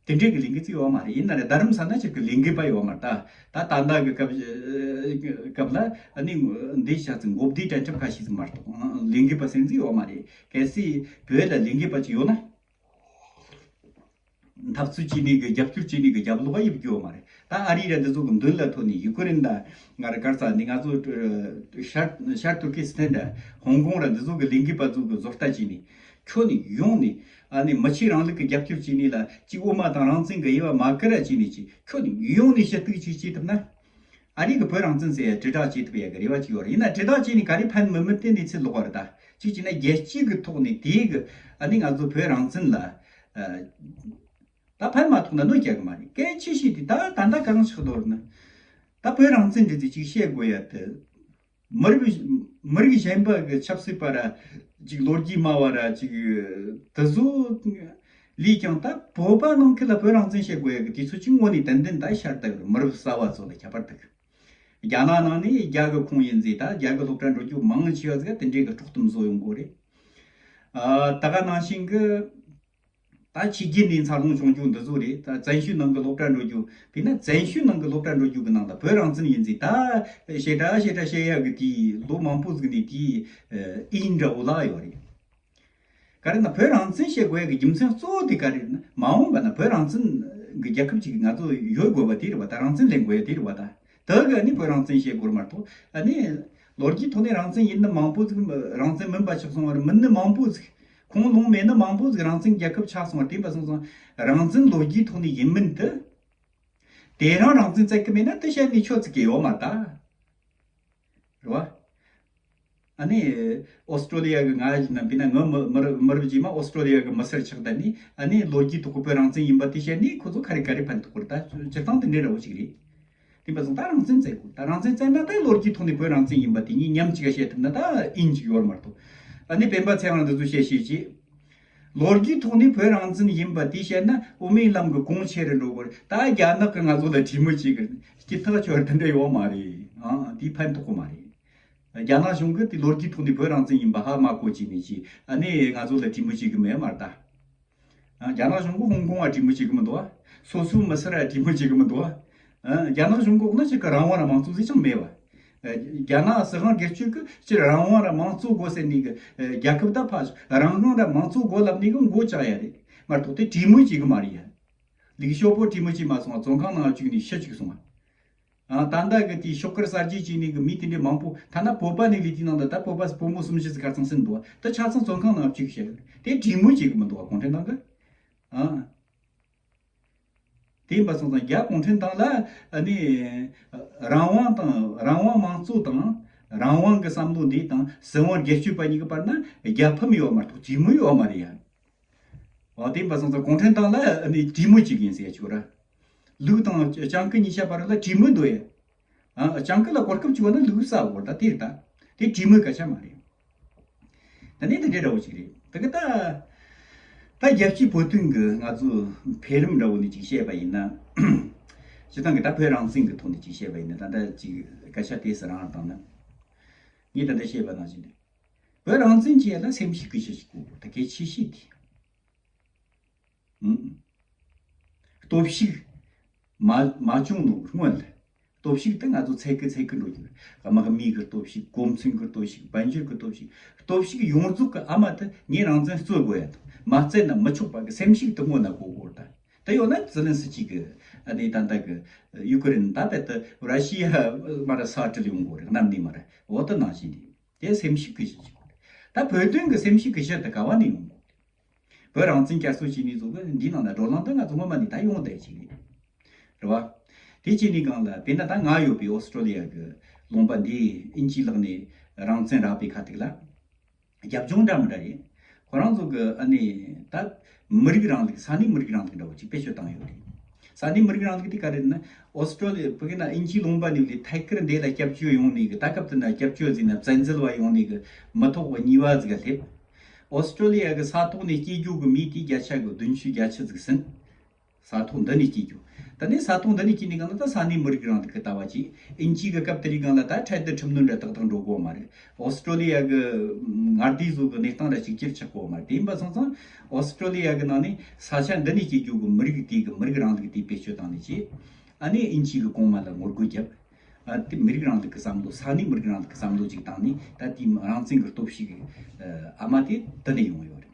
དེ་འདྲའི་གི་ལས་འགུལ་ཅིག་ཡོད་མ་རེད། ཡིན་ན་རེ་རྡ་རམ་ས་ན་ཅིག་གི་ལས་འགུལ་པ་ཡོད་མ་རེད། ད་ད་ད་ལྟ་གི་སྐབས་སྐབས་ལ་ཨ་ནི་འདི་ཤ་ཚིག་མགོ་བདེ་དྲན་འཁྲབ་ཁ་ཤས་ཟིག་མ་གཏོགས་ལས་འགུལ་པ་སེམས་ཅིག་ཡོད་མ་རེད། གལ་སྲིད་བོད་ལ་ལས་འགུལ་པ་ཅིག་ཡོད་ན། འཐབ་རྩོད་བྱས་ནས་གི་རྒྱབ་སྐྱོར་བྱས་ནས་གི་རྒྱབ་ལོགས་ཡིབ་རྒྱུ་ཡོད་མ་རེད། ད་ཨ་རི་ར་འདི་ཚོ་གི་མདུན་ལ་ཐོན་ནས་ཡུ་ཀེ་རེན་ད་ང་ར་གར་ས་འདི་ང་ཚོ་ཤར་ཤར་ཏུར་ཀི་སི་ཐན་ད་ཧོང་ཀོང་ར་འདི་ཚོ་གི་ལས་འགུལ་པ་ཚོ་གི་བཟོ་ལྟ་བྱས་ནས། ཁྱོན་ནས་ཡོང་ནས་ཨ་ནི་མི་ཆོས་རིང་ལུགས་ཀྱི་རྒྱབ་སྐྱོར་བྱས་ནས་ལ་གཅིག་དབུ་མ་དང་རང་བཙན་གྱི་དབྱེ་བ་མ་བཀར་ར་བྱས་ནས་ཅིག་ཁྱོན་ནས་ཡོང་ནས་ཞུ་གཏུག་ཅིག་བྱེད་ཐུབ་ན། ཨ་རི་གི་བོད་རང་བཙན་ཟེར་ཡ་དྲིལ་བསྒྲགས་བྱེད་ཐུབ་ཡ་གི་རེ་བ་ཅིག་ཡོད་རེད། ཡིན་ན་དྲིལ་བསྒྲགས་བྱས་ནས་ག་རེ་ཕན་མི་མི་དེ་གནས་ཚུལ་ལོག་པ་རེད། ད་གཅིག་བྱས་ན་རྒྱལ་སྤྱི་གི་ཐོག་ནས་དེའི་གི་ཨ་ནི་ང་ཚོ་བོད་རང་བཙན་ལ་ད་ཕན་མ་ཐོགས་ན་གནོད་སྐྱེལ་གི་མ་རེད། གལ་ཆེ་ཤོས་དེ་ད་ད་ལྟ་གང་ཆགས་འདུག་ན། ད་བོད་རང་བཙན་འདི་ཚོ་ཅིག་བཤད་དགོས་ཡ་དེ། མི་རིགས་མི་རིགས་གཞན་པ་གི་ཆབ་སྲིད་པ་ར་ཅིག་ལོ་རྒྱུས་སྨྲ་བ་ར་ཅིག་དེ་ཚོ་ལས་ཀྱང་ད་བོད་པ་ནང་ཁུལ་ལ་བོད་རང་བཙན་བཤད་དགོས་ཡ་གི་དུས་ཚོད་ཅིག་དངོས་ནས་ཏན་ཏན་ད་ཤར་བསྡད་ཡོད། མི་རབས་གསར་བ་ཚོ་ལ་ཁྱད་པར་དུ། རྒྱ་ནག་ནང་ནས་རྒྱ་གི་ཁོངས་ཡིན་ཟེར། ད་རྒྱ་གི་སློབ་གྲྭ་འགྲོ་རྒྱུ་མང་ཆེ་བ་ཟིག་དེ་འདྲའི་གི་དཀྲོག་གཏམ་བཟོ་ཡོང་གི་རེད། ཨ། ད་ག་ནང་བཞིན་གི་ད་ཕྱི་རྒྱལ་ནས་འཚར་ལོངས་བྱུང་རྒྱུ་འདི་ཚོ་རེད། ད་བཙན་བྱོལ་ནང་གི་སློབ་གྲྭ་འགྲོ་རྒྱུ། དཔེར་ན་བཙན་བྱོལ་ནང་གི་སློབ་གྲྭ་འགྲོ་རྒྱུ་གི་ནང་ལ་བོད་རང་བཙན་ཡིན་ཟེར་ད་ཞེ་དྲག་ཞེ་དྲག་བཤད་ཡ་གི་དེའི་ལོ་མང་པོ་ཟིག་ནས་དེའི་ཨིན་འདྲ་བོ་ལ་ཡོད་རེད། ག་རེ་ན་བོད་རང་བཙན་བཤད་དགོས་ཡ་གི་རྒྱུ་མཚན་གཙོ་བོ་དེ་ག་རེ་རེད་ན། མ་འོངས་པ་ན་བོད་རང་བཙན་ གི་རྒྱལ་ཁབ་ཅིག་ང་ཚོ་ཡོད་དགོས་པ་དེ་རེད་བ། ད་རང་བཙན་ལེན་དགོས་ཡ་དེ་རེད་བ། ད་དེ་གི་ཨ་ནི་བོད་རང་བཙན་བཤད་དགོས་རེད་མ་གཏོགས། ཨ་ནི་ལོ་རྒྱུས་ཐོག་ནས་རང་བཙན་ཡིན་ནི་མང་པོ་ཟིག་རང་བཙན་མིན་པ་ཆགས་སོང་བ་རེད། མིན་ནི་མང་པོ་ཟིག་ཁུངས་ལུང་མེད་ནི་མང་པོ་ཟིག་རང་བཙན་རྒྱལ་ཁབ་ཆགས་སོང་བ་རེད། དེ་འབའ་སོང་ཙང་རང་བཙན་ལོ་རྒྱུས་ཐོག་ནས་ཡིན་མིན་དེ། དེ་རང་རང་བཙན་བཙལ་གི་མེད་ན་དེ་བཤད་ནས་ཆོག་ཙི་གི་ཡོད་མ་རེད་ད། རེད་བ། ཨ་ནི་ཨོ་སི་ཀྲོ་ལི་ཡ་གི་ང་ཡིན་ན་བྱས་ན་ངའི་མི་མི་རབས་མི་རབས་རྗེས་མ་ཨོ་སི་ཀྲོ་ལི་ཡ་གི་མི་སེར་ཆགས་ད་ནི། ཨ་ནི་ལོ་རྒྱུས་ཐོག་གི་བོད་རང་བཙན་ཡིན་པ་དེ་བཤད་ནས་ཁོ་ཚོ་ཁ་རེ་ག་རེ་ཕན་ཐོགས་གི་རེད། ད་སྤྱིར་བཏང་དེ་འདྲའི་འདྲ་བོ་ཞིག་རེད། དེ་འབའ་སོང་ད་རང་བཙན་བཙལ་དགོས། ད་རང་བཙན་བཙལ་ན་ད་ལོ་རྒྱུས་ཐོག་ནས་བོད་རང་བཙན་ཡིན་པ་དེ་གཉིས་མཉམ་གཅིག་ག་བཤད་ཐུབ་ན་ད་ཨིན་ཅིག་ཡོད་མ་གཏོགས། ཨ་ནི་སྤེན་པ་ཚེ་རིང་འདི་ཚོས་བཤད་ཤེས་ཀྱི། ལོ་རྒྱུས་ཐོག་ནས་བོད་རང་བཙན་ཡིན་པ་དེ་བཤད་ན་དབུ་མའི་ལམ་གྱི་གོང་ཆེ་རུ་འགྲོ་དགོས་རེད། ད་རྒྱ་ནག་གིས་ང་ཚོ་ལ་གྲོས་མོལ་བྱེད་གི་རེད། སྐྱིད་ཐག་ཆོད་དེ་འདྲ་ཡོད་མ་རེད། ཨང་དེ་ཕན་ཐོགས་གི་མ་རེད། རྒྱ་ནག་གཞུང་གིས་དེ་ལོ་རྒྱུས་ཐོག་ནས་བོད་རང་བཙན་ཡིན་པ་ཧ་མ་གོ་བྱས་ནས་ཅི་ཨ་ནི་ང་ཚོ་ལ་གྲོས་མོལ་བྱེད་གི་མེད་མ་རེད་ད། ཨ། རྒྱ་ནག་གཞུང་གིས་ཧོང་ཀོང་ང་གྲོས་མོལ་བྱེད་གི་མི་འདུག་བ། སོ་སོའི་མི་སེར་ལ་གྲོས་མོལ་བྱེད་གི་མི་འདུག་བ། ཨ། རྒྱ་ནག་གཞུང་གི་འོག་ན་ཅིག་གི་རང་དབང་ར་མང་གཙོ་ཟིག་ཅང་མེད་བ། ཨ། རྒྱ་ནག་སྲིད་དབང་སྒེར་གཅོད་གི་སྤྱིར་རང་དབང་ར་མང་གཙོ་དགོས་ཟེར་ནས་གི་ཨ་རྒྱལ་ཁབ་ད་ཕ་རང་དབང་ར་མང་གཙོ་དགོས་ལབ་ནས་གི་མགོ་བཅག་ཡ་རེད་མ་གཏོགས་དེ་གྲོས་མོལ་བྱེད་གི་མ་རེད་ཡ། ལིག་ཤོ་པོ་གྲོས་མོལ་བྱེད་མ་སོང་བ། བཙོན་ཁང་ནང་བཅུག་ནས་ཤི་བཅུག་སོང་བ། ཨ། ད་ལྟ་གི་དེའི་ཤོག་དཀར་གསར་བརྗེ་བྱས་ནས་གི་མི་དེ་འདྲའི་མང་པོ། ཐ་ན་བོད་པ་ནས་ལས་དེའི་ནང་དུ་ད་བོད་པ་བུ་མོ་སུམ་བཞི་ཙམ་ཁ་ཚང་ཟིན་འདུག་བ། ད་ཆ་ཚང་བཙོན་ཁང་ནང་བཅུག་བྱས་དེ་གྲོས་མོལ་བྱེད་གི་མི་འདུག་བ། གུང་ཁྲན་ཏང་གི། ཨ། དེ་ཡིན་པ་སོང་ཙང་རྒྱ་གུང་ཁྲན་ཏང་ལ་ཨ་ནི་རང་དབང་དང་རང་དབང་མང་གཙོ་དང་རང་དབང་གི་བསམ་བློ་འདི་དང་སྲིད་དབང་སྒེར་གཅོད་པ་གཉིས་ཀྱི་བར་ན་རྒྱལ་ཕམ་ཡོད་མ་གཏོགས་གྲོས་མོལ་ཡོད་མ་རེད་ཡ། འོ། དེ་ཡིན་པ་སོང་ཙང་གུང་ཁྲན་ཏང་ལ་ཨ་ནི་གྲོས་མོལ་བྱེད་གི་ཡིན་ཟེར་ཡ་ཅིག་ཡོད་ར། ལུགས་དང་སྤྱང་ཀི་གཉིས་ཆ་བར་ལ་གྲོས་མོལ་འདུག་ཡ། ཨ། སྤྱང་ཀི་ལ་གོ་སྐབས་བྱུང་བ་ན་ལུགས་གསལ་བོར་ད་དེ་རེད་ད། དེ་གྲོས་མོལ་སྐད་ཆ་མ་རེད། ད་ནི་དེ་འདྲའི་འདྲ་བོ་ཞིག་རེད། ད་གི་ད། ད་རྒྱལ་སྤྱིའི་བོད་དོན་གི་ང་ཚོ་འཕེལ་རིམ་འདྲ་བོ་ནས་ཅིག་བཤད་པ་ཡིན་ན། སྤྱིར་བཏང་གི་ད་བོད་རང་བཙན་གི་ཐོག་ནས་ཅིག་བཤད་པ་ཡིན་ན། ད་ལྟ་ཅིག་སྐད་ཆ་དེ་སུ་རང་བཏང་ན། ངས་ད་ལྟ་བཤད་པ་ནང་བཞིན་རེད། བོད་རང་བཙན་བྱེད་ཡ་ལ་སེམས་ཤུགས་ཀྱི་ཞིག་དགོས། ད་གལ་ཆེ་ཤོས་དེ། ཨང་། སྟོབས་ཤུགས་མ་མ་བྱུང་ནོ་སྔོན་ལ། སྟོབས་ཤུགས་དེ་ང་ཚོ་ཚད་ཀི་ཚད་ཀི་འགྲོ་རྒྱུ་རེད། དམག་མི་གི་སྟོབས་ཤུགས། གོ་མཚོན་གི་སྟོབས་ཤུགས། དཔལ་འབྱོར་གི་སྟོབས་ཤུགས། སྟོབས་ཤུགས་ཡོངས་རྫོགས་གི་ཨ་མ་དེ་ངས་རང་བཙན་རྩོད་དགོས་ཡ་དང་། མ་རྩོད་ན་མི་ཆོག་པ་གི་སེམས་ཤུགས་དེ་སྔོན་ལ་དགོས་དགོས་རེད་ད། དེ་ཡོད་ན་ཛེ་ལན་སི་ཀི་གི་ཨ་ནི་ད་ལྟ་གི་ཡུ་ཀེ་རེན་ད་བལ་དུ་ར་ཤི་ཡ་མ་ར་ས་ཁྲིད་ཡོང་དགོས་རེད། གནམ་ནས་མ་ར། འོ་དེ་ནང་བཞིན་རེད། དེ་སེམས་ཤུགས་ཀྱི་གཞི་ཞིག་དགོས་རེད། ད་བོད་དོན་གྱི་སེམས་ཤུགས་ཀྱི་གཞི་དེ་ག་བ་ནས་ཡོང་དགོས་རེད། བོད་རང་བཙན་བསྐྱར་གསོ་བྱས་ནས་བཟོ་གི་འདིའི་ནང་ལ་བགྲོ་གླེང་དེ་ང་ཚོ་སྔོན་མ་ནས་ད་ཡོང་བསྡད་ཅིག་རེད། རེད་བ། དེ་བྱས་ནས་གང་ལ་དཔེར་ན་ད་ང་ཡོད་པའི་ཨོ་སི་ཀྲོ་ལི་ཡ་གི་ལུང་པ་འདིས་དབྱིན་ཇིའི་ལག་ནས་རང་བཙན་རག་པའི་ཁ་ཐུག་ལ། རྒྱབ་ལྗོངས་འདྲ་མི་འདྲ་རེད། ཁོ་རང་ཚོ་གི་ཨ་ནི་ད་མི་རིགས་རིང་ལུགས། ས་གནས་མི་རིགས་རིང་ལུགས་འདྲ་བོ་ཅིག་བེད་སྤྱོད་བཏང་ཡོད་རེད། ས་གནས་མི་རིགས་རིང་ལུགས་དེ་ག་རེ་རེད་ན། ཨོ་སི་ཀྲོ་ལི་ཡ། ཕ་གི་ན་དབྱིན་ཇིའི་ལུང་པ་ནས་ལས་ཐད་ཀར་འདི་ལ་སྐྱབས་བཅོལ་ཡོང་ནས་གི། ད་སྐབས་དེ་ན་སྐྱབས་བཅོལ་ཟེར་ན་བཙན་འཛུལ་བ་ཡོང་ནས་གི་མི་ཐོག་གི་གཉིས་པ་ཟིག་ག་སླེབས། ཨོ་སི་ཀྲོ་ལི་ཡ་གི་ས་ཐོག་ནས་སྐྱེས་རྒྱུ་གི་མི་དེ་བརྒྱ་ཆ་གི་བདུན་ཅུ་བརྒྱད་ཅུ་ཟིག་ཟིན། ས་ཐོག་འདི་ནས་སྐྱེས་རྒྱུ། ད་ནི་ས་ཐོག་འདི་ནས་སྐྱེས་ནས་གང་ལ་ད་ས་གནས་མི་རིགས་རིང་ལུགས་ཀྱི་ལྟ་བ་གྱིས། དབྱིན་ཇི་གི་སྐབས་དེ་རིང་གང་ལ་ད་ཁྲལ་བསྡུ་ཁྲིམས་གནོན་འདྲ་ཏག་ཏག་འགྲོ་གོ་མ་རེད། ཨོ་སི་ཀྲོ་ལི་ཡ་གི་མངའ་སྡེ་བཟོ་གི་གནས་སྟངས་ར་གཅིག་གྱུར་ཆགས་གོ་མ་རེད། དེ་ཡིན་པ་སོང་ཙང་ཨོ་སི་ཀྲོ་ལི་ཡ་གི་ནང་ནས་ས་ཆ་འདི་ནས་སྐྱེས་རྒྱུ་གི་མི་རིགས་དེ་གི་མི་རིགས་རིང་ལུགས་དེ་བེད་སྤྱོད་བཏང་ནས་ཀྱིས། ཨ་ནི་དབྱིན་ཇི་གི་གོང་མ་ལ་ངོ་རྒོལ་བརྒྱབ། ཨ། དེ་མི་རིགས་རིང་ལུགས་ཀྱི་བསམ་བློ། ས་གནས་མི་རིགས་རིང་ལུགས་ཀྱི་བསམ་བློ་ཅིག་བཏང་ནས། ད་དེའི་རང་བཙན་གི་སྟོབས་ཤུགས་ཀྱི་ཨ་མ་དེ་འདི་ནས་ཡོང་ཡོད་རེད།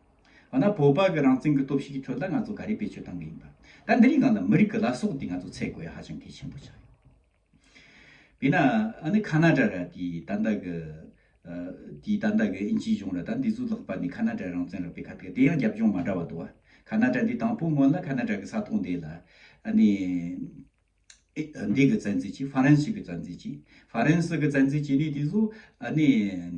འོ་ན་བོད་པ་གི་རང་བཙན་གི་སྟོབས་ཤུགས་ཀྱི་ཁྲོད་ལ་ང་ཚོ་ག་རེ་བེད་སྤྱོད་བཏང་གི་ཡིན་པ། ད་འདི་རིང་གང་ལ་མི་རིགས་ཀྱི་བླ་སྲོག་དེ་ང་ཚོ་འཚོལ་དགོས་ཡ་ཧ་ཅང་གལ་ཆེན་པོ་ཆགས་ཡོད། དཔེར་ན་ཨ་ནི་ཁ་ན་ཌ་ར་དེའི་ད་ལྟ་གི། ཨ། དེའི་ད་ལྟ་གི་དབྱིན་ཇིའི་གཞུང་ར་ད་འདི་ཚོའི་ལག་པ་ནས་ཁ་ན་ཌ་རང་བཙན་རག་པའི་ཁ་ཐུག་དེ་ཡང་རྒྱབ་ལྗོངས་མ་འདྲ་བ་འདུག་བ། ཁ་ན་ཌ་འདི་དང་པོ་སྔོན་ལ་ཁ་ན་ཌ་གི་ས་ཐོག་འདི་ལ་ཨ་ནི། ཨེ། འདི་གི་བཙན་འཛུལ་གྱིས། ཧྥ་རན་སི་གི་བཙན་འཛུལ་གྱིས། ཧྥ་རན་སི་གི་བཙན་འཛུལ་བྱས་ནས་དེ་ཚོ་ཨ་ནི་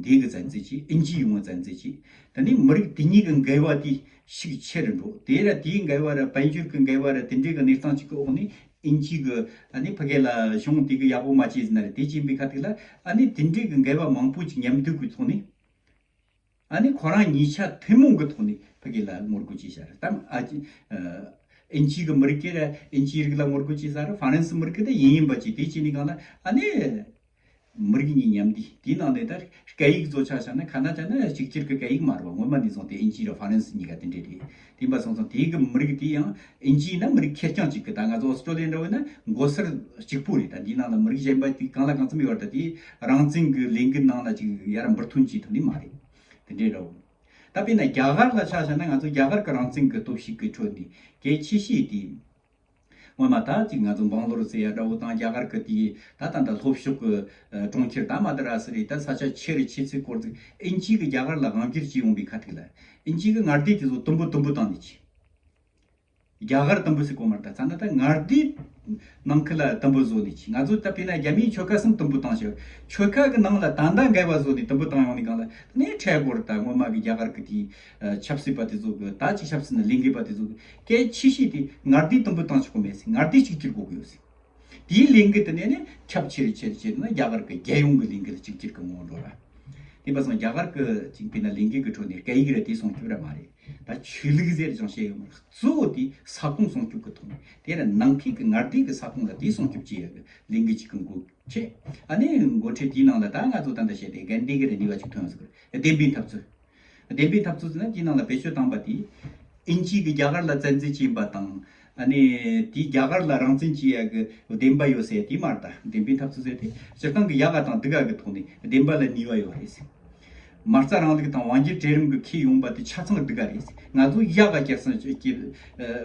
འདི་གི་བཙན་འཛུལ་གྱིས། དབྱིན་ཇི་ཡོང་བའི་བཙན་འཛུལ་གྱིས། ད་ནི་མི་རིགས་དེ་གཉིས་ཀྱི་འགལ་བ་དེ་ཤུགས་ཆེ་རུ་འགྲོ། དེ་ར་དེའི་འགལ་བ་ར་དཔལ་འབྱོར་གྱི་འགལ་བ་ར་དེ་འདྲའི་གི་གནས་སྟངས་ཅིག་གི་འོག་ནས་དབྱིན་ཇི་གི་ཨ་ནི་ཕ་གི་ལ་གཞུང་དེ་གི་ཡག་པོ་མ་བྱས་ཟིན་ན་རེད། དེ་བྱས་པའི་ཁ་ཐུག་ལ་ཨ་ནི་དེ་འདྲའི་གི་འགལ་བ་མང་པོ་ཅིག་མཉམ་འདུས་ཀྱི་ཐོག་ནས། ཨ་ནི་ཁོ་རང་གཉིས་ཆ་ཐུན་མོང་གི་ཐོག་ནས་ཕ་གི་ལ་ངོ་རྒོལ་བྱས་བཞག་རེད་དམ། ཨ་ཅི། ཨ། དབྱིན་ཇི་གི་མི་རིགས་ཀྱིས་ར་དབྱིན་ཇིའི་རིགས་ལ་ངོ་རྒོལ་བྱས་བཞག་རེད། ཧྥ་རན་སི་མི་རིགས་ཀྱིས་ད་ཡིན་ཡིན་པ་ཅིག་དེ་བྱས་ནས་གང་ལ་ཨ་ནི་མི་རིགས་གཉིས་མཉམ་འདུས། དེའི་ནང་ནས་ད་སྐད་ཡིག་བཟོ་ཆ་བཞག་ན་ཁ་ན་ཌ་ནི་གཅིག་གྱུར་གྱི་སྐད་ཡིག་མ་རེད་བ། སྔོན་མ་ནས་བཟུང་སྟེ་དབྱིན་ཇི་ར་ཧྥ་རན་སི་གཉིས་ཀ་དེ་འདྲ་རེད། དེ་འབའ་སོང་ཙང་དེའི་གི་མི་རིགས་དེ་ཡང་དབྱིན་ཇི་ཡིན་ན་མི་རིགས་ཁེར་རྐྱང་གཅིག་གི། ད་ང་ཚོ་ཨོ་སི་ཀྲོ་ལི་ཡ་འདྲ་བོ་ཡིན་ན་མགོ་སེར་གཅིག་པོ་རེད། ད་འདིའི་ནང་ལ་མི་རིགས་གཞན་པ་དེ་གང་ལ་གང་འཚམ་ཡོད་རེད། ད་དེ་རང་བཙན་གི་ལས་འགུལ་ནང་ལ་ཅིག་ཡར་འབུར་ཐོན་བྱེད་ཐུབ་ནི་མ་རེད། དེ་འདྲའི་འདྲ་བོ། ད་དཔེར་ན་རྒྱ་གར་ལ་ཆ་བཞག་ན་ང་ཚོ་རྒྱ་གར་གི་རང་བཙན་གི་སྟོབས་ཤུགས་ཀྱི་ཁྲོད་ནས་གལ་ཆེ་ཤོས་དེ། སྔོན་མ་ད་ཅིག་ང་ཚོ་འབངས་ལོར་ཟེར་ཡ་འདྲ་བོ་དང་རྒྱ་གར་གི་དེའི་ད་ད་ད་ལྷོ་ཕྱོགས་གི་ཨ་གྲོང་ཁྱེར་ད་མ་དི་ར་སི་རེད། ད་ས་ཆ་ཆེ་རུ་ཆེ་ཚེ་སྐོར་ཅིག་ཨིན་ཇི་གི་རྒྱ་གར་ལ་དབང་སྒྱུར་བྱས་ཡོང་པའི་ཁ་ཐུག་ལ་ཨིན་ཇི་གི་མངའ་སྡེ་དེ་ཚོ་དུམ་བུ་དུམ་བུ་བཏང་ནས་ཅི། རྒྱ་གར་དུམ་བུ་ཟེར་གོ་མ་རེད། ད་ཚ་ན་ད་མངའ་སྡེ་ནང་ཁུལ་ལ་དུམ་བུ་བཟོ་ནས་ཅི། ང་ཚོ་ད་དཔེར་ན་རྒྱ་མིའི་ཆོལ་ཁ་གསུམ་དུམ་བུ་བཏང་ཞིག། ཆོལ་ཁ་གི་ནང་ལ་ད་ལྟ་འགལ་བ་བཟོ་ནས་དུམ་བུ་བཏང་ཡོང་ནས་གང་ལ་ནས་འཕྲལ་སྐོར་ད་སྔོན་མ་གི་རྒྱ་གར་གི་དེའི་ཆབ་སྲིད་པ་དེ་ཚོ་གི་ད་ཅིག་ཆབ་སྲིད་ནི་ལས་འགུལ་པ་དེ་ཚོ་གི་སྐད་ཆེ་ཤོས་དེ་མངའ་སྡེ་དུམ་བུ་བཏང་ཆོག་གི་མེད་ཟེར། མངའ་སྡེ་གཅིག་གྱུར་དགོས་གི་ཡོད་ཟེར། དེའི་ལས་འགུལ་དེ་ནས་ནི་ཁྱབ་ཆེ་རུ་ཆེ་རུ་ཆེ་རུ་ན་རྒྱ་གར་གི་རྒྱལ་ཡོངས་ཀྱི་ལས་འགུལ་གཅིག་གྱུར་གྱི་ངོ་བོ་འགྲོ་ར། དེ་བ་སོང་རྒྱ་གར་གི་ཅིག་དཔེར་ན་ལས་འགུལ་གྱི་ཁྲོད་ནས་སྐད་ཡིག་ར་དེ་སྲུང་སྐྱོབ་ར་མ་རེད། ད་ཆོས་ལུགས་ཟེར་ཀྱང་བཤད་ཡོད་མ་རེད། གཙོ་བོ་དེ་ས་ཁོངས་སྲུང་སྐྱོབ་ཀྱི་ཐོག་ནས་དེ་ར་ནང་ཁུལ་གྱི་མངའ་སྡེ་གི་ས་ཁོངས་ལ་དེ་སྲུང་སྐྱོབ་བྱེད་ཡ་གི་ལས་འགུལ་གཅིག་གི་འགོ་ཁྲིད། ཨ་ནི་འགོ་ཁྲིད་དེའི་ནང་ལ་ད་ང་ཚོ་ད་ལྟ་བཤད་དེ་གན་དྷི་གི་ར་ནུས་པ་ཅིག་ཐོན་ཟེར་གི་རེད། བདེན་པའི་འཐབ་རྩོད། བདེན་པའི་འཐབ་རྩོད་ཟེར་ན་དེའི་ནང་ལ་བེད་སྤྱོད་བཏང་པ་དེ། ཨིན་ཇི་གིས་རྒྱ་གར་ལ་བཙན་འཛུལ་བྱས་པ་དང་། ཨ་ནི་དེས་རྒྱ་གར་ལ་རང་བཙན་བྱེད་ཡ་གི་བདེན་པ་ཡོད་ཟེར་དེ་མ་རེད། ད་བདེན་པའི་འཐབ་རྩོད་ཟེར་དེ་སྤྱིར་བཏང་གི་ཡག་ག་དང་སྡུག་ག་གི་ཐོག་ནས་བདེན་པ་ལ་ནུས་པ་ཡོད་རེད་ཟེར། མ་རྩ་རིང་ལུགས་དང་དབང་སྒྱུར་གྲལ་རིམ་གི་ཁས་ཡོང་པ་དེ་ཆ་ཚང་སྡུག་ག་རེད་ཟེར། ང་ཚོ་ཡག་ག་སྐྱེད་སྲིང་བྱེད་ཀྱི་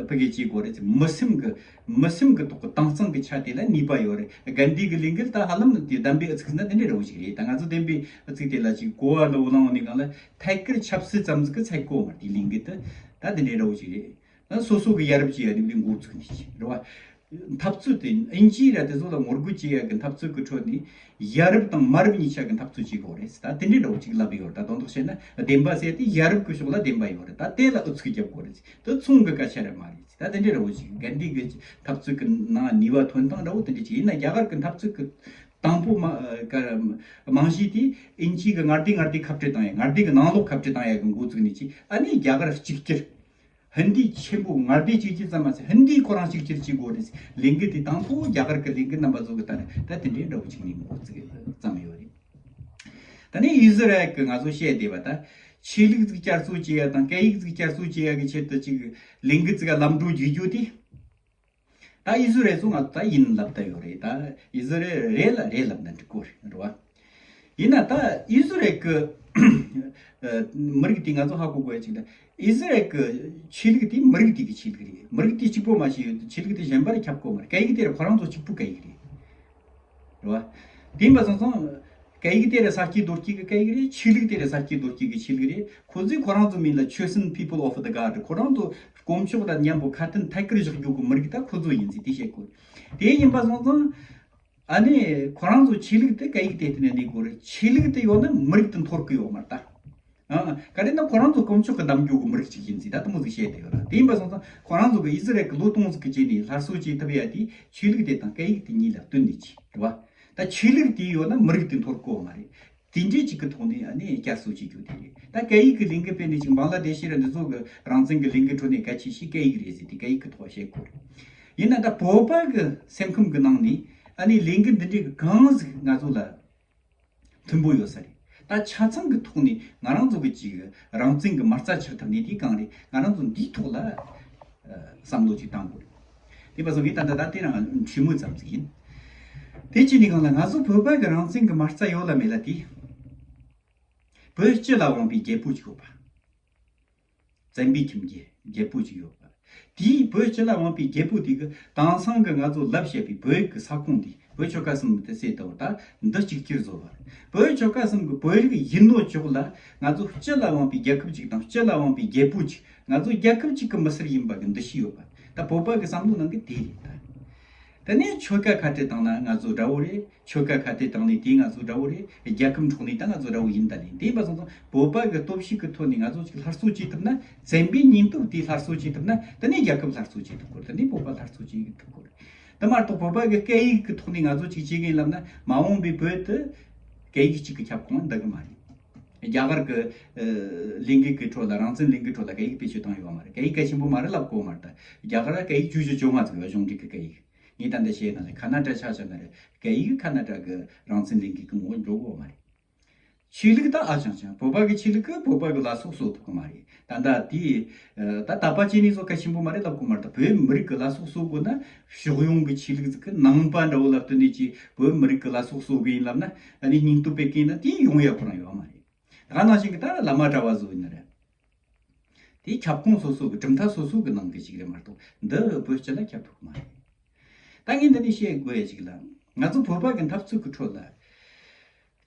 ཕ་གི་བྱེད་དགོས་རེད་ཟེར། མི་སེམས་གི་མི་སེམས་གི་ཐོག་གི་དྭངས་གཙང་གི་ཆ་དེ་ལ་ནུས་པ་ཡོད་རེད། གན་དྷི་གི་ལས་འགུལ་ད་ཧ་ལམ་དེ་བདེན་པའི་ཨུ་ཚུགས་ཟེར་ན་དེ་འདྲའི་ར་བོ་ཞིག་རེད། ད་ང་ཚོ་བདེན་པའི་ཨུ་ཚུགས་དེ་ལ་ཅིག་གོ་བ་ལ་འོ་ལང་འོ་ནི་གང་ལ། ཐད་ཀར་ཆབ་སྲིད་ཙམ་ཟིག་གི་ཚད་གོ་མ་དེའི་ལས་འགུལ་དེ་ད་དེ་འདྲའི་འདྲ་བོ་ཞིག་རེད། ད་སོ་སོ་གི་ཡ་རབས་ཀྱི་ཡ་རབས་ལས་འགོ་བཙུགས་ནས་རེད་བ། འཐབ་རྩོད་དེ་ཨིན་ཇི་ར་དེ་ཚོ་ལ་ངོ་རྒོལ་བྱེད་ཡ་གི་འཐབ་རྩོད་ཀྱི་ཁྲོད་ནས་ཡ་རབས་དང་མ་རབས་གཉིས་ཆ་གི་འཐབ་རྩོད་བྱེད་དགོས་རེད། ད་དེ་འདྲའི་འདྲ་བོ་ཅིག་ལབ་ཡོད། ད་དོན་དག་བཤད་ན་བདེན་པ་ཟེར་དེ་ཡ་རབས་ཀྱི་ཕྱོགས་ལ་བདེན་པ་ཡོད་རེད། ད་དེ་ལ་ཨུ་ཚུགས་རྒྱབ་དགོས་རེད། དེ་མཚུངས་ཀྱི་སྐད་ཆ་རེད་མ་རེད། ད་དེ་འདྲའི་འདྲ་བོ་ཅིག་གན་དྷི་གི་འཐབ་རྩོད་ཀྱི་ནང་ནུས་པ་ཐོན་སྟངས་འདྲ་བོ་དེ་འདྲ་ཅིག་ཡིན་ན་རྒྱ་གར་གྱི་འཐབ་རྩོད་ཀྱི་དང་པོ་མ་ག་རམ་རྨང་གཞི་དེ་ཨིན་ཇི་གི་མངའ་སྡེ་མངའ་སྡེ་ཁ་བྲལ་བཏང་ཡ། མངའ་སྡེ་གི་ནང་ལོགས་ཁ་བྲལ་བཏང་ཡ་གི་འགོ་བཙུགས་ནས་ཅི། ཨ་ནི་རྒྱ་གར་གཅིག་གྱུར། ཧིན་དི་ཆེན་པོ་མངའ་སྡེ་གཅིག་གྱུར་ཙམ་མ་ཟད་ཧིན་དི་ཁོ་རང་གཅིག་གྱུར་བྱེད་དགོས་རེད། ལས་འགུལ་དེ་དང་པོ་རྒྱ་གར་གི་ལས་འགུལ་རྣམ་པ་ཚོ་གི་ལྟར་ད་དེ་འདྲའི་འདྲ་བོ་ཅིག་ནས་འགོ་བཙུགས་བརྩམས་ཡོད་རེད། ད་ནི་ཨི་ཟི་རལ་གི་ང་ཚོ་བཤད་བསྡད་པ་ད་ཆོས་ལུགས་ཅིག་བསྐྱར་གསོ་བྱེད་ཡ་དང་སྐད་ཡིག་ཅིག་བསྐྱར་གསོ་བྱེད་ཡ་གི་ཆེད་དུ་ཅིག་ལས་འགུལ་ཅིག་ལམ་འགྲོ་བརྒྱུད་རྒྱུ་དེ། ད་ཨི་ཟི་རལ་ཚོ་ང་ཚོ་ད་ཡིན་ལབ་བསྡད་ཡོད་རེད། ད་ཨི་ཟི་རལ་རེད་ལ་རེད་ལབ་ན་འགྲིག་གོ་རེད་བ། ཡིན་ན་ད་ཨི་ཟི་རལ་གི་མི་རིགས་དེ་ང་ཚོ་ཧ་གོ་དགོས་ཡ་ཅིག་ད་ཨི་ཟི་རལ་གི་ཆོས་ལུགས་དེ་མི་རིགས་དེ་གི་ཆོས་ལུགས་རེད། མི་རིགས་དེ་གཅིག་པོ་མ་ཤེས་ཡོད་དུ་ཆོས་ལུགས་དེ་གཞན་པ་ར་ཁྱབ་གོ་མ་རེད། སྐད་ཡིག་དེ་ར་ཁོ་རང་ཚོ་གཅིག་པུ་སྐད་ཡིག་རེད། རེད་བ། དེ་ཡིན་པ་སོང་ཙང་། སྐད་ཡིག་དེ་རེད་ས་སྐྱེས་རྡོ་སྐྱེས་ཀྱི་སྐད་ཡིག་རེད། ཆོས་ལུགས་དེ་རེད་ས་སྐྱེས་རྡོ་སྐྱེས་ཀྱི་ཆོས་ལུགས་རེད། ཁོ་ཚོས་ཁོ་རང་ཚོ་མིང་ལ་Chosen People of the God། ཁོ་རང་ཚོ་དཀོན་མཆོག་དང་མཉམ་པོ་ཁ་དན་ཐད་ཀར་བཞག་རྒྱུ་གི་མི་རིགས་ད་ཁོ་ཚོ་ཡིན་ཟེར་དེ་བཤད་དགོས། དེ་ཡིན་པ་སོང་ཙང་། ཨ་ནི་ཁོ་རང་ཚོ་ཆོས་ལུགས་དེ་སྐད་ཡིག་དེ་བརྟེན་ནས་གནས་དགོས་རེད། ཆོས་ལུགས་དེ་ཡོད་ན་མི་རིགས་དེ་འཐོར་གི་ཡོད་མ་རེད་ད། ཨ། ག་རེ་ན་ཁོ་རང་ཚོ་དཀོན་མཆོག་གི་འདམ་རྒྱུ་གི་མི་རིགས་ཅིག་ཡིན་ཟེར་ད་དུ་མོ་ཟིག་བཤད་དེ་ཡོད་ར། དེ་ཡིན་པ་སོང་ཙང་ཁོ་རང་ཚོ་གི་ཨི་ཟི་རལ་གི་ལོ་སྟོང་ཟིག་གི་རྗེས་ནས་སླར་གསོ་བྱེད་ཐུབ་ཡ་དེ་ཆོས་ལུགས་དེ་དང་སྐད་ཡིག་དེ་གཉིས་ལ་བསྟུན་ནས་ཅིག་རེད་བ། ད་ཆོས་ལུགས་དེ་ཡོད་ན་མི་རིགས་དེ་འཐོར་གོ་མ་རེད། དེ་འདྲའི་ཅིག་གི་ཐོག་ནས་ཨ་ནི་བསྐྱར་གསོ་བྱེད་རྒྱུ་དེ་རེད། ད་སྐད་ཡིག་གི་ལས་འགུལ་སྤེལ་ནས་ཅིག་བང་ལ་དེ་ཤི་ར་འདི་ཚོ་གི་རང་བཙན་གི་ལས་འགུལ་ཁྲོད་ནས་གལ་ཆེ་ཤོས་སྐད་ཡིག་རེད་ཟེར་དེ་སྐད་ཡིག་གི་ཐོག་བཤད་དགོས་རེད། ཡིན་ན་ད་བོད་པ་གི་སེམས་ཁམས་གི་ནང་ནས་ཨ་ནི་ལས་འགུལ་འདི་འདྲའི་གི་གང་ཟིག་ང་ཚོ་ལ་མཐུན་པོ་ཡོད་ས་རེད། ད་ཆ་ཚང་གི་ཐོག་ནས་ང་རང་ཚོ་གི་ཅིག་རང་བཙན་གི་མ་རྩ་ཆགས་ཐུབ་ནས་དེ་གང་རེད། ང་རང་ཚོ་འདིའི་ཐོག་ལ་བསམ་བློ་ཅིག་བཏང་དགོས་རེད། དེ་བ་སོང་གི་ད་ད་ད་དེ་རང་ཁྲིམས་མོ་ཙམ་ཟིག་ཡིན། དེ་ཅི་ནས་གང་ལ་ང་ཚོ་བོད་པ་གི་རང་བཙན་གི་མ་རྩ་ཡོད་ལ་མེད་ལ་དེ། བོད་སྤྱི་ལ་དབང་པའི་རྒྱལ་པོ་ཅིག་ཡོད་པ། བཙན་པོའི་ཁྱིམ་རྒྱུད་རྒྱལ་པོ་ཅིག་ཡོད་པ། དེའི་བོད་སྤྱི་ལ་དབང་པའི་རྒྱལ་པོ་དེ་གི་དེང་སང་གི་ང་ཚོ་ལབ་བཤད་པའི་བོད་ཀྱི་ས་ཁོངས་འདི་བོད་ཆོལ་ཁ་གསུམ་དུ་གསལ་དུ་བ་ད་འདི་གཅིག་གྱུར་བཟོ་བ་རེད། བོད་ཆོལ་ཁ་གསུམ་གི་བོད་རིགས་ཡིན་ནོ་ཅོག་ལ་ང་ཚོ་སྤྱི་ལ་དབང་པའི་རྒྱལ་ཁབ་ཅིག་དང་སྤྱི་ལ་དབང་པའི་རྒྱལ་པོ་ཅིག་ང་ཚོ་རྒྱལ་ཁབ་ཅིག་གི་མི་སེར་ཡིན་པ་གི་འདུ་ཤེས་ཡོད་པ། ད་བོད་པ་གི་བསམ་བློ་ནང་གི་དེ་རེད་ད། དེ་ནས་ཆོལ་ཁ་ཁ་བྲལ་བཏང་ན་ང་ཚོ་དགྲ་བོ་རེད། ཆོལ་ཁ་ཁ་བྲལ་བཏང་ནས་དེ་ང་ཚོ་དགྲ་བོ་རེད། རྒྱལ་ཁབ་འཕྲོག་ནས་ད་ང་ཚོ་དགྲ་བོ་ཡིན་ད་ལེ། དེ་ཡིན་པ་སོང་ཙང་བོད་པ་གི་སྟོབས་ཤུགས་ཀྱི་ཐོག་ནས་ང་ཚོ་ཅིག་སླར་གསོ་བྱེད་ཐུབ་ན་བཙན་པོའི་སྙིང་སྟོབས་དེ་སླར་གསོ་བྱེད་ཐུབ་ན་དེ་ནས་རྒྱལ་ཁབ་སླར་གསོ་བྱེད་ཐུབ་དགོས། དེ་ནས་བོད་པ་སླར་གསོ་བྱེད་ཐུབ་དགོས་རེད། དེ་མ་གཏོགས་བོད་པ་གི་སྐད་ཡིག་གི་ཐོག་ནས་ང་ཚོ་ཅིག་བྱེད་གི་ཡིན་ལབ་ན་མ་འོངས་པའི་བོད་དུ་སྐད་ཡིག་གཅིག་གི་ཁྱབ་ཁོངས་འདུ་གི་མ་རེད། རྒྱ་གར་གི་ཨ་ལས་འགུལ་གི་ཁྲོད་ལ་རང་བཙན་ལས་འགུལ་ཁྲོད་ལ་སྐད་ཡིག་བེད་སྤྱོད་བཏང་ཡོད་མ་རེད། སྐད་ཡིག་གལ་ཆེན་པོ་མ་རེད་ལབ་གོ་མ་རེད། ད་རྒྱ་གར་ལ་སྐད་ཡིག་བཅུ་བཞི་བཅོ་ལྔ་ཙམ་ཡོད། གཞུང་འབྲེལ་གི་སྐད་ཡིག་ངས་ད་ལྟ་བཤད་ན་ལ་ཁ་ན་ཌ་ཆ་བཞག་ན་རེད། སྐད་ཡིག་ཁ་ན་ཌ་གི་རང་བཙན་ལས་འགུལ་གི་ངོ་བོ་འགྲོ་གོ་མ་རེད། ཆོས་ལུགས་ད་ཨ་ཅང་ཅང་བོད་པ་གི་ཆོས་ལུགས་གི་བོད་པ་གི་ལ་སོགས་གསོ་ཐུབ་གི་མ་རེད། ད་ད་དེ་ད་དད་པ་བྱས་ནས་བཟོ་གལ་ཆེན་པོ་མ་རེད་ལབ་གོ་མ་རེད། ད་བོད་མི་རིགས་གི་ལ་སོགས་གསོ་དགོས་ན་ཕྱོགས་ཡོངས་གི་ཆོས་ལུགས་ཟིག་གི་ནང་པ་འདྲ་བོ་ལ་བསྟུན་ནས་ཀྱི་བོད་མི་རིགས་གི་ལ་སོགས་གསོ་གི་ཡིན་ལབ་ན་ཨ་ནི་སྙིང་སྟོབས་སྤེལ་གི་ཡིན་ན་དེ་ཡོང་ཡ་ཁོ་རང་ཡོད་མ་རེད། ད་ནང་བཞིན་གི་ད་བླ་མ་གྲྭ་བ་བཟོ་ཡིན་ན་རེད། དེ་ཁྱབ་ཁོངས་སོ་སོ་གི་གྲུབ་མཐའ་སོ་སོ་གི་ནང་གི་ཞིག་རེད་མ་གཏོགས་འདི་བོད་སྤྱི་ལ་ཁྱབ་ཐུབ་གི་མ་རེད། ད་ངས་འདི་ནས་བཤད་དགོས་ཡ་ཅིག་ལ། ང་ཚོ་བོད་པ་གི་འཐབ་རྩོད་ཀྱི་ཁྲོད་ལ།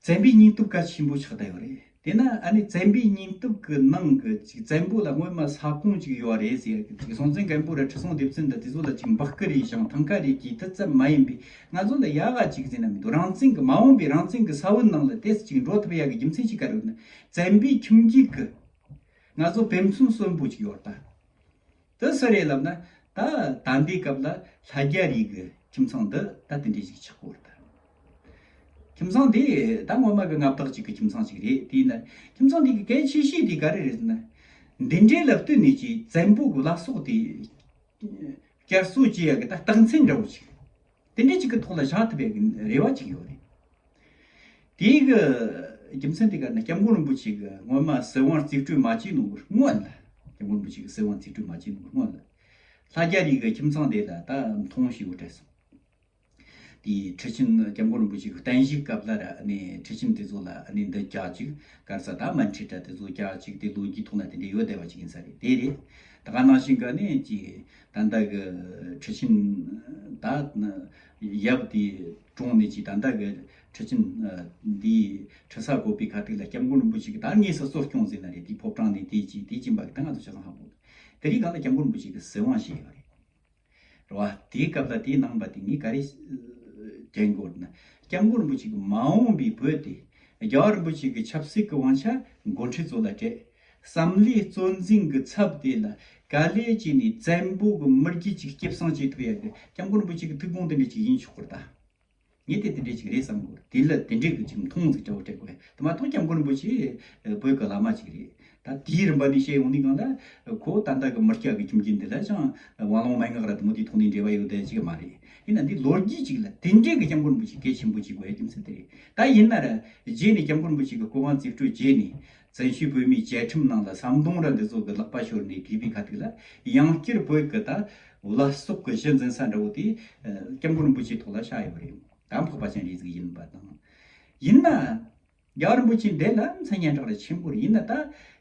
བཙན་པོའི་སྙིང་སྟོབས་གལ་ཆེན་པོ་ཆགས་བསྡད་ཡོད་རེད། དེས་ན་ཨ་ནི་བཙན་པོའི་སྙིང་སྟོབས་ཀྱི་ནང་གི་ཅིག་བཙན་པོ་ལ་སྔོན་མ་ས་ཁོངས་ཅིག་ཡོད་རེད་ཟེར་གི་ཅིག་སྲོང་བཙན་སྒམ་པོ་ར་ཁྲི་སྲོང་ལྡེ་བཙན་དང་དེ་ཚོ་ལ་ཅིག་འབག་གི་རེད་ཞིང་ཐང་ཀ་རེད་ཀྱི་དེ་ཙམ་མ་ཡིན་པའི་ང་ཚོ་ལ་ཡག་ག་ཅིག་ཟེར་ན་མི་འདུག་རང་བཙན་གྱི་མ་འོངས་པའི་རང་བཙན་གྱི་ས་བོན་ནང་ལ་དེ་ཅིག་འགྲོ་ཐུབ་ཡག་གི་རྒྱུ་མཚན་ཅིག་ག་རེ་ཡོད་ན། བཙན་པོའི་ཁྱིམ་རྒྱུད་ཀྱི་ང་ཚོ་དཔེ་མཚོན་གསོན་པོ་ཅིག་ཡོད་ད། དེ་སུ་རེད་ལབ་ན། ད་ད་ལྟའི་སྐབས་ལ་ལྷ་རྒྱ་རིགས་ཀྱི་ཁྱིམ་ཚང་འདི་ད་དེ་འདྲས་ཞིག་ཆགས་ཀྱི་ཡོད་རེད་ད། ཁྱིམ་ཚང་འདི་ད་སྔོན་མ་གི་མངའ་བདག་ཅིག་གི་ཁྱིམ་ཚང་ཞིག་རེད། དེ་ཡིན་ན་ཁྱིམ་ཚང་འདི་གི་གལ་ཆེ་ཤོས་དེ་ག་རེ་རེད་ཟེར་ན། འདི་འདྲས་ལ་བསྟུན་ནས་ཀྱི་བཙན་པོ་གི་བླ་སྲོག་དེ་བསྐྱར་གསོ་བྱེད་ཡ་གི་ད་རྟགས་མཚན་འདྲ་བོ་ཅིག་དེ་འདྲས་ཅིག་གི་ཐོག་ལ་བཞག་ཐུབ་པའི་རེ་བ་ཅིག་ཡོད་རེད། དེའི་གི་རྒྱུ་མཚན་དེ་ག་ནི་སྐྱབས་མགོན་རིན་པོ་ཆེ་གི་སྔོན་མ་སྲིད་དབང་རྩིས་སྤྲོད་མ་བྱས་ནོ་གི་སྔོན་ལ། སྐྱབས་མགོན་རིན་པོ་ཆེ་གི་སྲིད་དབང་རྩིས་སྤྲོད་མ་བྱས་ནོ་གི་སྔོན་ལ། ལྷ་རྒྱ་རིགས་གི་ཁྱིམ་ཚང་དེ་ལ་ད་མཐོང་ཞིག་འོ་སྤྲད་སོང་། དེའི་ཁྲི་ཆེན་སྐྱབས་མགོན་རིན་པོ་ཆེ་གི་བརྟན་བཞུགས་སྐབས་ལ་ར་ཨ་ནི་ཁྲི་ཆེན་དེ་ཚོ་ལ་ཨ་ནི་འདི་རྒྱག་ཅིག་ག་རེ་ཟ་ད་མཎྜལ་དྲ་དེ་ཚོ་རྒྱག་ཅིག་དེ་ལོ་རྒྱུས་ཐོག་ན་དེ་འདྲ་ཡོད་བསྡད་པ་ཅིག་ཡིན་ས་རེད། དེ་རེད། ད་ག་ནང་བཞིན་ག་ནི་ཅིག་ད་ལྟ་གི་ཁྲི་ཆེན་ད་ཡབ་དེ་གྲོངས་ནས་ཅིག་ད་ལྟ་གི་ཁྲི་ཆེན་འདིའི་ཁྲི་ས་བགོས་པའི་ཁ་ཐུག་ལ་སྐྱབས་མགོན་རིན་པོ་ཆེ་གི་ད་དངོས་སུ་གསོ་སྐྱོང་ཟེར་ན་རེད། དེའི་ཕོ་བྲང་ནས་དེ་ཅིག་དེ་ཅིག་འབའ་གི་ད་ང་ཚོ་ཆ་ཚང་ཧ་གོ་གི་དེ་རིང་གང་ལ་སྐྱབས་མགོན་རིན་པོ་ཆེ་གི་སྲིད་དབང་བཞེས་ཡོད་རེད། རེད་བ། དེའི་སྐབས་ལ་དེའི་ནང་པ་དེ་ངས་ག་རེ་ཨ་ཅན་གོ་ན། སྐྱབས་མགོན་རིན་པོ་ཆེ་གི་མ་འོངས་པའི་བོད་དེ་རྒྱལ་བ་རིན་པོ་ཆེ་གི་ཆབ་སྲིད་ཀྱི་དབང་ཆ་འགོ་ཁྲིད་ཚོ་ལ་སྤྲད། བསམ་བློའི་གཙོ་འཛིན་གྱི་ཚབ་དེ་ལ་ག་ལེ་བྱས་ནས་བཙན་པོ་གི་མི་རྒྱུད་ཅིག་སྐྱེད་སྲིང་བྱེད་ཐུབ་ཡ་གི་སྐྱབས་མགོན་རིན་པོ་ཆེ་གི་ཐུགས་དགོངས་དེ་འདྲ་ཅིག་ཡིན་ཆོག་གི་རེད་ད། ངས་དེ་དེ་འདྲས་ཅིག་རེད་བསམ་གོ། དེ་ལ་དེ་འདྲས་ཀྱི་ཅིག་མཐོང་ཟིག་འདྲ་བོ་སྤྲད་དགོས། དེ་མ་གཏོགས་སྐྱབས་མགོན་རིན་པོ་ཆེ་བོད་ཀྱི་བླ་མ་ཅིག་རེད། ད་དེའི་རིམ་པ་ནས་བཤད་ཡོང་ནས་གང་ལ་ཁོ་ད་ལྟ་གི་མི་སྐྱ་གི་ཁྱིམ་རྒྱུད་འདི་ལ་ཅང་དབང་ལུང་མན་ངག་ར་དེ་མོ་དེའི་ཐོག་ནས་འབྲེལ་བ་ཡོད་བསྡད་ཅིག་མ་རེད། ཡིན་ན་འདི་ལོ་རྒྱུས་ཅིག་ལ་དེ་འདྲས་ཀྱི་སྐྱབས་མགོན་རིན་པོ་ཆེ་གལ་ཆེན་པོ་ཅིག་དགོས་ཡ་རྒྱུ་མཚན་དེ་རེད། ད་ཡིན་ན་ར་རྗེས་ནས་སྐྱབས་མགོན་རིན་པོ་ཆེ་གི་སྐུ་དབང་རྩིས་སྤྲོད་བྱས་ནས་བཙན་བྱོལ་བོད་མིའི་རྒྱལ་ཁྲིམས་ནང་ལ་ཟམ་གདོང་ར་འདི་ཚོ་གི་ལག་པ་ཤོར་ནས་བྲིས་པའི་ཁ་ཐུག་ལ་ཡང་བསྐྱར་བོད་ཀྱི་ད་བླ་སྲོག་གི་གཞི་འཛིན་ས་འདྲ་བོ་དེ་སྐྱབས་མགོན་རིན་པོ་ཆེའི་ཐོག་ལ་བཞག་ཡོད་རེད། ད་འཕགས་པ་སྤྱན་རས་གཟིགས་ཡིན་པ་དང་། ཡིན་ན། རྒྱལ་བ་རིན་པོ་ཆེ་འདི་ལ་མཚན་སྙན་གྲགས་རེ་ཆེན་པོ་རེད། ཡིན་ན་ད་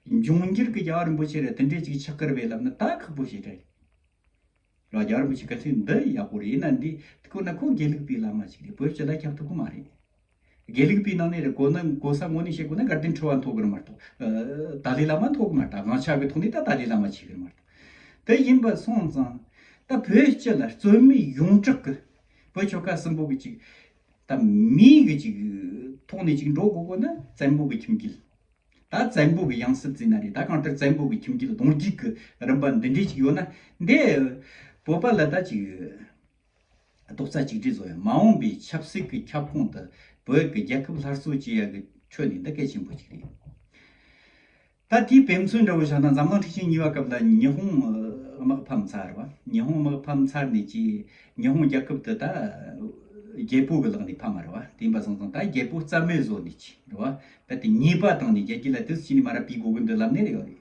འབྱུང་འགྱུར་གྱི་རྒྱལ་བ་རིན་པོ་ཆེ་རེ་དེ་འདྲས་ཅིག་ཆགས་ཀྱི་རེད་པས་ལབ་ན་ད་ཁག་པོ་ཞེ་དྲག་རེད། རྒྱལ་བ་རིན་པོ་ཆེ་གི་ཚིག་འདི་ཡག་པོ་རེད། ཡིན་ན་འདི་ཁོ་ན་ཁོ་དགེ་ལུགས་པའི་བླ་མ་ཞིག་རེད། བོད་སྤྱི་ལ་ཁྱབ་ཐུབ་ཀྱི་མ་རེད། དགེ་ལུགས་པའི་ནང་ནས་རེད། གོ་ན་གོ་ས་ངོ་ནས་བཤད་དགོས་ན་དགའ་ལྡན་ཁྲི་པ་མཐོ་གི་རེད་མ་གཏོགས་ཏཱ་ལའི་བླ་མ་མཐོ་གི་མ་རེད། དབང་ཆ་གི་ཐོག་ནས་ད་ཏཱ་ལའི་བླ་མ་ཆེ་གི་རེད་མ་གཏོགས། དེ་ཡིན་པ་སོང་ཙང་ད་བོད་སྤྱི་ལ་རྩོད་མེད་ཡོངས་གྲགས་ཀྱི་བོད་ཆོལ་ཁ་གསུམ་པོ་གི་ཅིག་ད་མིའི་གི་ཅིག་ཐོག་ནས་ཅིག་འགྲོ་དགོས་དགོས་ན་བཙན་པོ་གི་ཁྱིམ་རྒྱུད། ད་བཙན་པོ་གི་ཡང་སྲིད་ཟེར་ན་རེད། ད་གང་ལྟར་བཙན་པོ་གི་ཁྱིམ་རྒྱུད་གདུང་རྒྱུད་ཀྱི་རིམ་པ་འདི་འདྲས་ཅིག་ཡོད་ན་འདི་བོད་པ་ལ་ད་ཅིག་རྡོག་རྩ་གཅིག་སྒྲིལ་བཟོ་ཡ། མ་འོངས་པའི་ཆབ་སྲིད་ཀྱི་ཁྱབ་ཁོངས་དུ་བོད་ཀྱི་རྒྱལ་ཁབ་སླར་གསོ་བྱེད་ཡ་གི་ཁྲོད་ནས་འདི་གལ་ཆེན་པོ་ཅིག་རེད། ད་དེའི་དཔེ་མཚོན་འདྲ་བོ་བཞག་ན་འཛམ་གླིང་འཁྲུག་ཆེན་གཉིས་པ་སྐབས་ལ་ཉི་ཧོང་དམག་ཕམ་ཚར་བ། ཉི་ཧོང་དམག་ཕམ་ཚར་ནས་ཀྱི་ཉི་ཧོང་རྒྱལ་ཁབ་དེ་ད་རྒྱལ་པོ་གི་ལག་ནས་ཕམ་མ་རེད་བ། དེ་ཡིན་པ་སོང་ཙང་ད་རྒྱལ་པོ་རྩ་མེད་བཟོ་ནས་ཀྱི་རེད་བ། ད་དེ་ཉེས་པ་བཏང་ནས་རྒྱལ་སྤྱི་ལ་དུས་སུ་ཕྱིན་ནས་མ་ར་པའི་གོ་གི་འདི་ལབ་ནས་རེད་བ་རེད།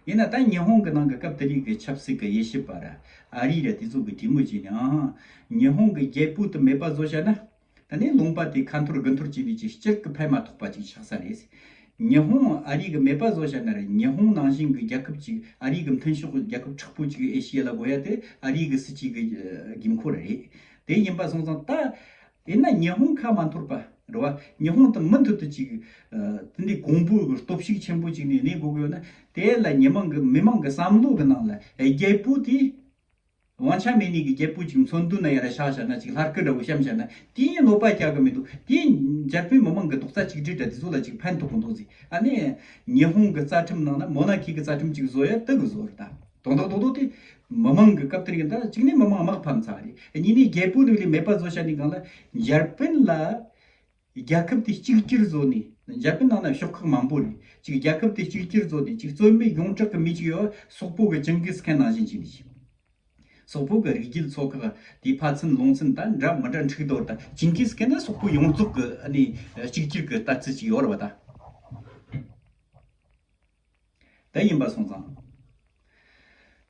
ཡིན་ན་ད་ཉི་ཧོང་གི་ནང་གི་སྐབས་དེ་རིགས་ཀྱི་ཆབ་སྲིད་ཀྱི་དབྱེ་ཞིབ་པ་ར་ཨ་རི་ར་དེ་ཚོ་གི་གྲོས་མོལ་བྱས་ནས་ཨང་། ཉི་ཧོང་གི་རྒྱལ་པོ་དེ་མེད་པ་བཟོ་བྱ་ན། ད་ནི་ལུང་པ་དེ་ཁ་འཐོར་དགུ་འཐོར་བྱས་ནས་ཀྱི་སྤྱིར་གི་ཕན་མ་ཐོགས་པ་ཅིག་ཆགས་ས་རེད། ཉི་ཧོང་ཨ་རི་གི་མེད་པ་བཟོ་བྱ་ན་ར་ཉི་ཧོང་ནང་བཞིན་གི་རྒྱལ་ཁབ་ཅིག་ཨ་རི་གི་མཐུན་ཕྱོགས་རྒྱལ་ཁབ་མཁྲེགས་པོ་ཅིག་ཨེ་ཤི་ཡ་ལ་དགོས་ཡ་དེ་ཨ་རི་གི་སྲིད་ཇུས་གི་དགོས་མཁོ་རེད། དེ་ཡིན་པ་སོང་ཙང་ད། དེས་ན་ཉི་ཧོང་ཁ་མ་འཐོར་པ་རེད་བ། ཉི་ཧོང་དུ་མུ་མཐུད་དུ་ཅིག་ཨ་དེ་འདྲའི་གོང་བུ་གི་སྟོབས་ཤུགས་ཆེན་པོ་ཅིག་ནས་གནས་དགོས་ཀྱི་ཡོད་ན། དེ་ལ་མི་མང་གི་མི་མང་གི་བསམ་བློ་གི་ནང་ལ་རྒྱལ་པོ་དེ་དབང་ཆ་མེད་ནི་གི་རྒྱལ་པོ་ཅིག་མཚོན་དོན་ན་ཡར་ཆགས་བྱ་ན། ཅིག་ལྷ་སྐུ་འདྲ་བོ་བཤམས་བྱ་ན་དེ་གནོད་པ་རྒྱག་གི་མི་འདུག་དེ་འཇར་པན་མི་མང་གི་རྡོག་རྩ་གཅིག་སྒྲིལ་འདྲ་དེ་ཚོ་ལ་ཅིག་ཕན་ཐོགས་གི་འདུག་ཟེར། ཨ་ནི་ཉི་ཧོང་གི་རྩ་ཁྲིམས་ནང་ན་མོ་ན་ཁི་གི་རྩ་ཁྲིམས་ཅིག་བཟོ་ཡ་དེ་གི་བཟོ་རེད་ད། དོན་དག་རྡོག་རྡོག་དེ་མི་མང་གི་སྐབས་དེར་ཡིན་ད་གཅིག་ནས་མི་མང་དམག་ཕམ་ཚར་རེད། གཉིས་ནས་རྒྱལ་པོ་ནུས་ལས་མེད་པ་བཟོ་བྱ་ནི་གང་ལ་འཇར་པན་ལ་རྒྱལ་ཁབ་དེ་གཅིག་གྱུར་བཟོ་ནས། འཇར་པན་ནང་ན་ཤོག་ཁག་མང་པོ་རེད། གཅིག་རྒྱལ་ཁབ་དེ་གཅིག་གྱུར་བཟོ་ནས་གཅིག་རྩོད་མེད་ཡོངས་གྲགས་ཀྱི་མི་གཅིག་ཡོད། སོག་པོ་གི་ཅིང་གིས་ཁན་ནང་བཞིན་བྱས་ནས་བྱས། སོག་པོ་གི་རིགས་རྒྱུད་ཚོ་ཁག་དེ་ཕ་ཚན་ལུང་ཚན་ད་འདྲ་མི་འདྲ་འཁྲུག་དོར་ད་ཅིང་གིས་ཁན་ན་སོག་པོ་ཡོངས་རྫོགས་ཀྱི་ཨ་ནི་གཅིག་གྱུར་གྱི་ལྟ་ཚུལ་ཅིག་ཡོད་རེད་བ་ད། དེ་ཡིན་པ་སོང་ཙང་།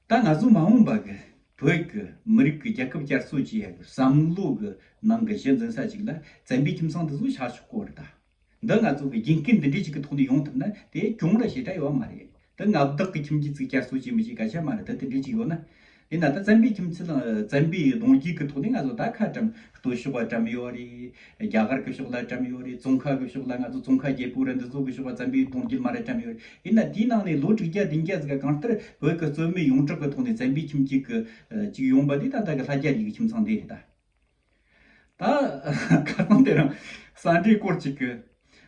ད་ང་ཚོ་མ་འོངས་པ་གི་བོད་ཀྱི་མི་རིགས་ཀྱི་རྒྱལ་ཁབ་བསྐྱར་གསོ་བྱེད་ཡ་གི་བསམ་བློ་གི་ནང་གི་གཞི་འཛིན་ས་ཅིག་ལ་བཙན་པོའི་ཁྱིམ་ཚང་འདི་ཚོ་ཆགས་ཆོག་གོ་རེད་ད། འདི་ང་ཚོ་གི་རྒྱུན་རྐྱེན་འདི་འདྲའི་ཅིག་གི་ཐོག་ནས་ཡོང་ཐུབ་ན་དེ་གྱོང་ར་ཞེ་དྲག་ཡོད་མ་རེད། ད་མངའ་བདག་གི་ཁྱིམ་རྒྱུད་ཅིག་བསྐྱར་གསོ་བྱེད་མི་བྱེད་སྐད་ཆ་མ་རེད། ད་དེ་འདྲའི་ཅིག་ཡོད་ན། ཡིན་ན་ད་བཙན་པོའི་ཁྱིམ་མཚེས་དང་བཙན་པོའི་གདུང་རྒྱུད་ཀྱི་ཐོག་ནས་ང་ཚོ་ད་ཁ་བཀྲམ། སྟོད་ཕྱོགས་པ་བཀྲམ་ཡོད་རེད། རྒྱ་གར་གྱི་ཕྱོགས་ལ་བཀྲམ་ཡོད་རེད། ཙོང་ཁ་གི་ཕྱོགས་ལ། ང་ཚོ་ཙོང་ཁ་རྒྱལ་པོ་ར་འདི་ཚོ་གི་ཕྱོགས་ལ་བཙན་པོའི་གདུང་རྒྱུད་མ་ར་བཀྲམ་ཡོད་རེད། ཡིན་ན་དེའི་ནང་ནས་ལོ་དྲུག་བརྒྱ་བདུན་བརྒྱ་ཟིག་ག་གང་ལྟར་བོད་ཀྱི་རྩོད་མེད་ཡོངས་གྲགས་ཀྱི་ཐོག་ནས་བཙན་པོའི་ཁྱིམ་རྒྱུད་ཀྱི་ཅིག་ཡོང་པ་དེ་ད་ལྟ་གི་ལྷ་རྒྱ་རིགས་ཀྱི་ཁྱིམ་ཚང་དེ་རེད་ད། ད་ཁ་སང་དེ་རིང་ས་འབྲས་སྐོར་ཅིག་གི།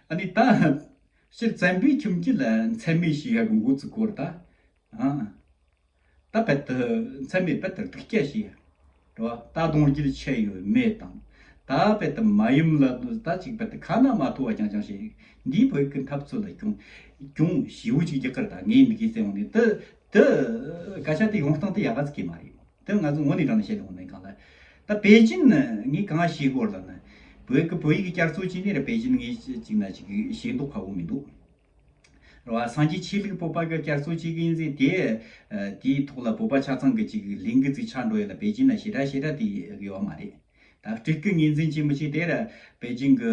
ཨ་ནི་ད་སྤྱིར་བཙན་པོའི་ཁྱིམ་རྒྱུད་ལ་མཚན་སྨད་བྱེད་ཡ་གི་འགོ་ཚུགས་སྐོར་ད། ཨ། ད་བལ་དུ་མཚན་སྨད་བལ་དུ་སྡུག་སྐྱ་བྱེད་ཡ། རེད་བ། ད་གདུང་རྒྱུད་ཆད་ཡོད་མེད་དང་། ད་བལ་དུ་མ་ཡུམ་ལ་ད་ཅིག་བལ་དུ་ཁ་ན་མ་ཐོ་བ་རྐྱང་རྐྱང་བྱེད་ཡ། འདིའི་བོད་ཀྱི་འཐབ་རྩོད་ལ་གྱོང་གྱོང་ཞེ་པོ་ཅིག་རྒྱག་གི་རེད། ད་ངས་འདི་གའི་བཙན་འོང་ནས་དུ་དུ་སྐད་ཆ་དེ་ཡོང་སྟངས་དེ་ཡག་ག་ཟིག་གི་མ་རེད། དེ་ང་ཚོ་ངོ་ནས་དྲང་ནས་བཤད་ཡོང་ནས་གང་ལ། ད་པེ་ཅིན་ནི་ངས་གང་ཤེས་སྐོར་ལ་ནི། བོད་ཀྱི་བོད་ཡིག་བསྐྱར་གསོ་བྱས་ནས་ར་པེ་ཅིན་ངས་ཅིག་ན་ཅིག་ཤེས་མདོག་ཁ་པོ་མི་འདུག་རེད་བ། སངས་རྒྱས་ཆོས་ལུགས་བོད་པ་གི་བསྐྱར་གསོ་བྱེད་གི་ཡིན་ཟེར་དེ། དེའི་ཐོག་ལ་བོད་པ་ཆ་ཚང་གི་ཅིག་ལས་འགུལ་ཅིག་ཆགས་འགྲོ་ཡ་ལ་པེ་ཅིན་ན་ཞེ་དྲག་ཞེ་དྲག་དེ་ཡོད་མ་རེད། ད་སྤྲུལ་སྐུ་ངོས་འཛིན་བྱེད་མི་བྱེད་དེ་ར་པེ་ཅིན་གི་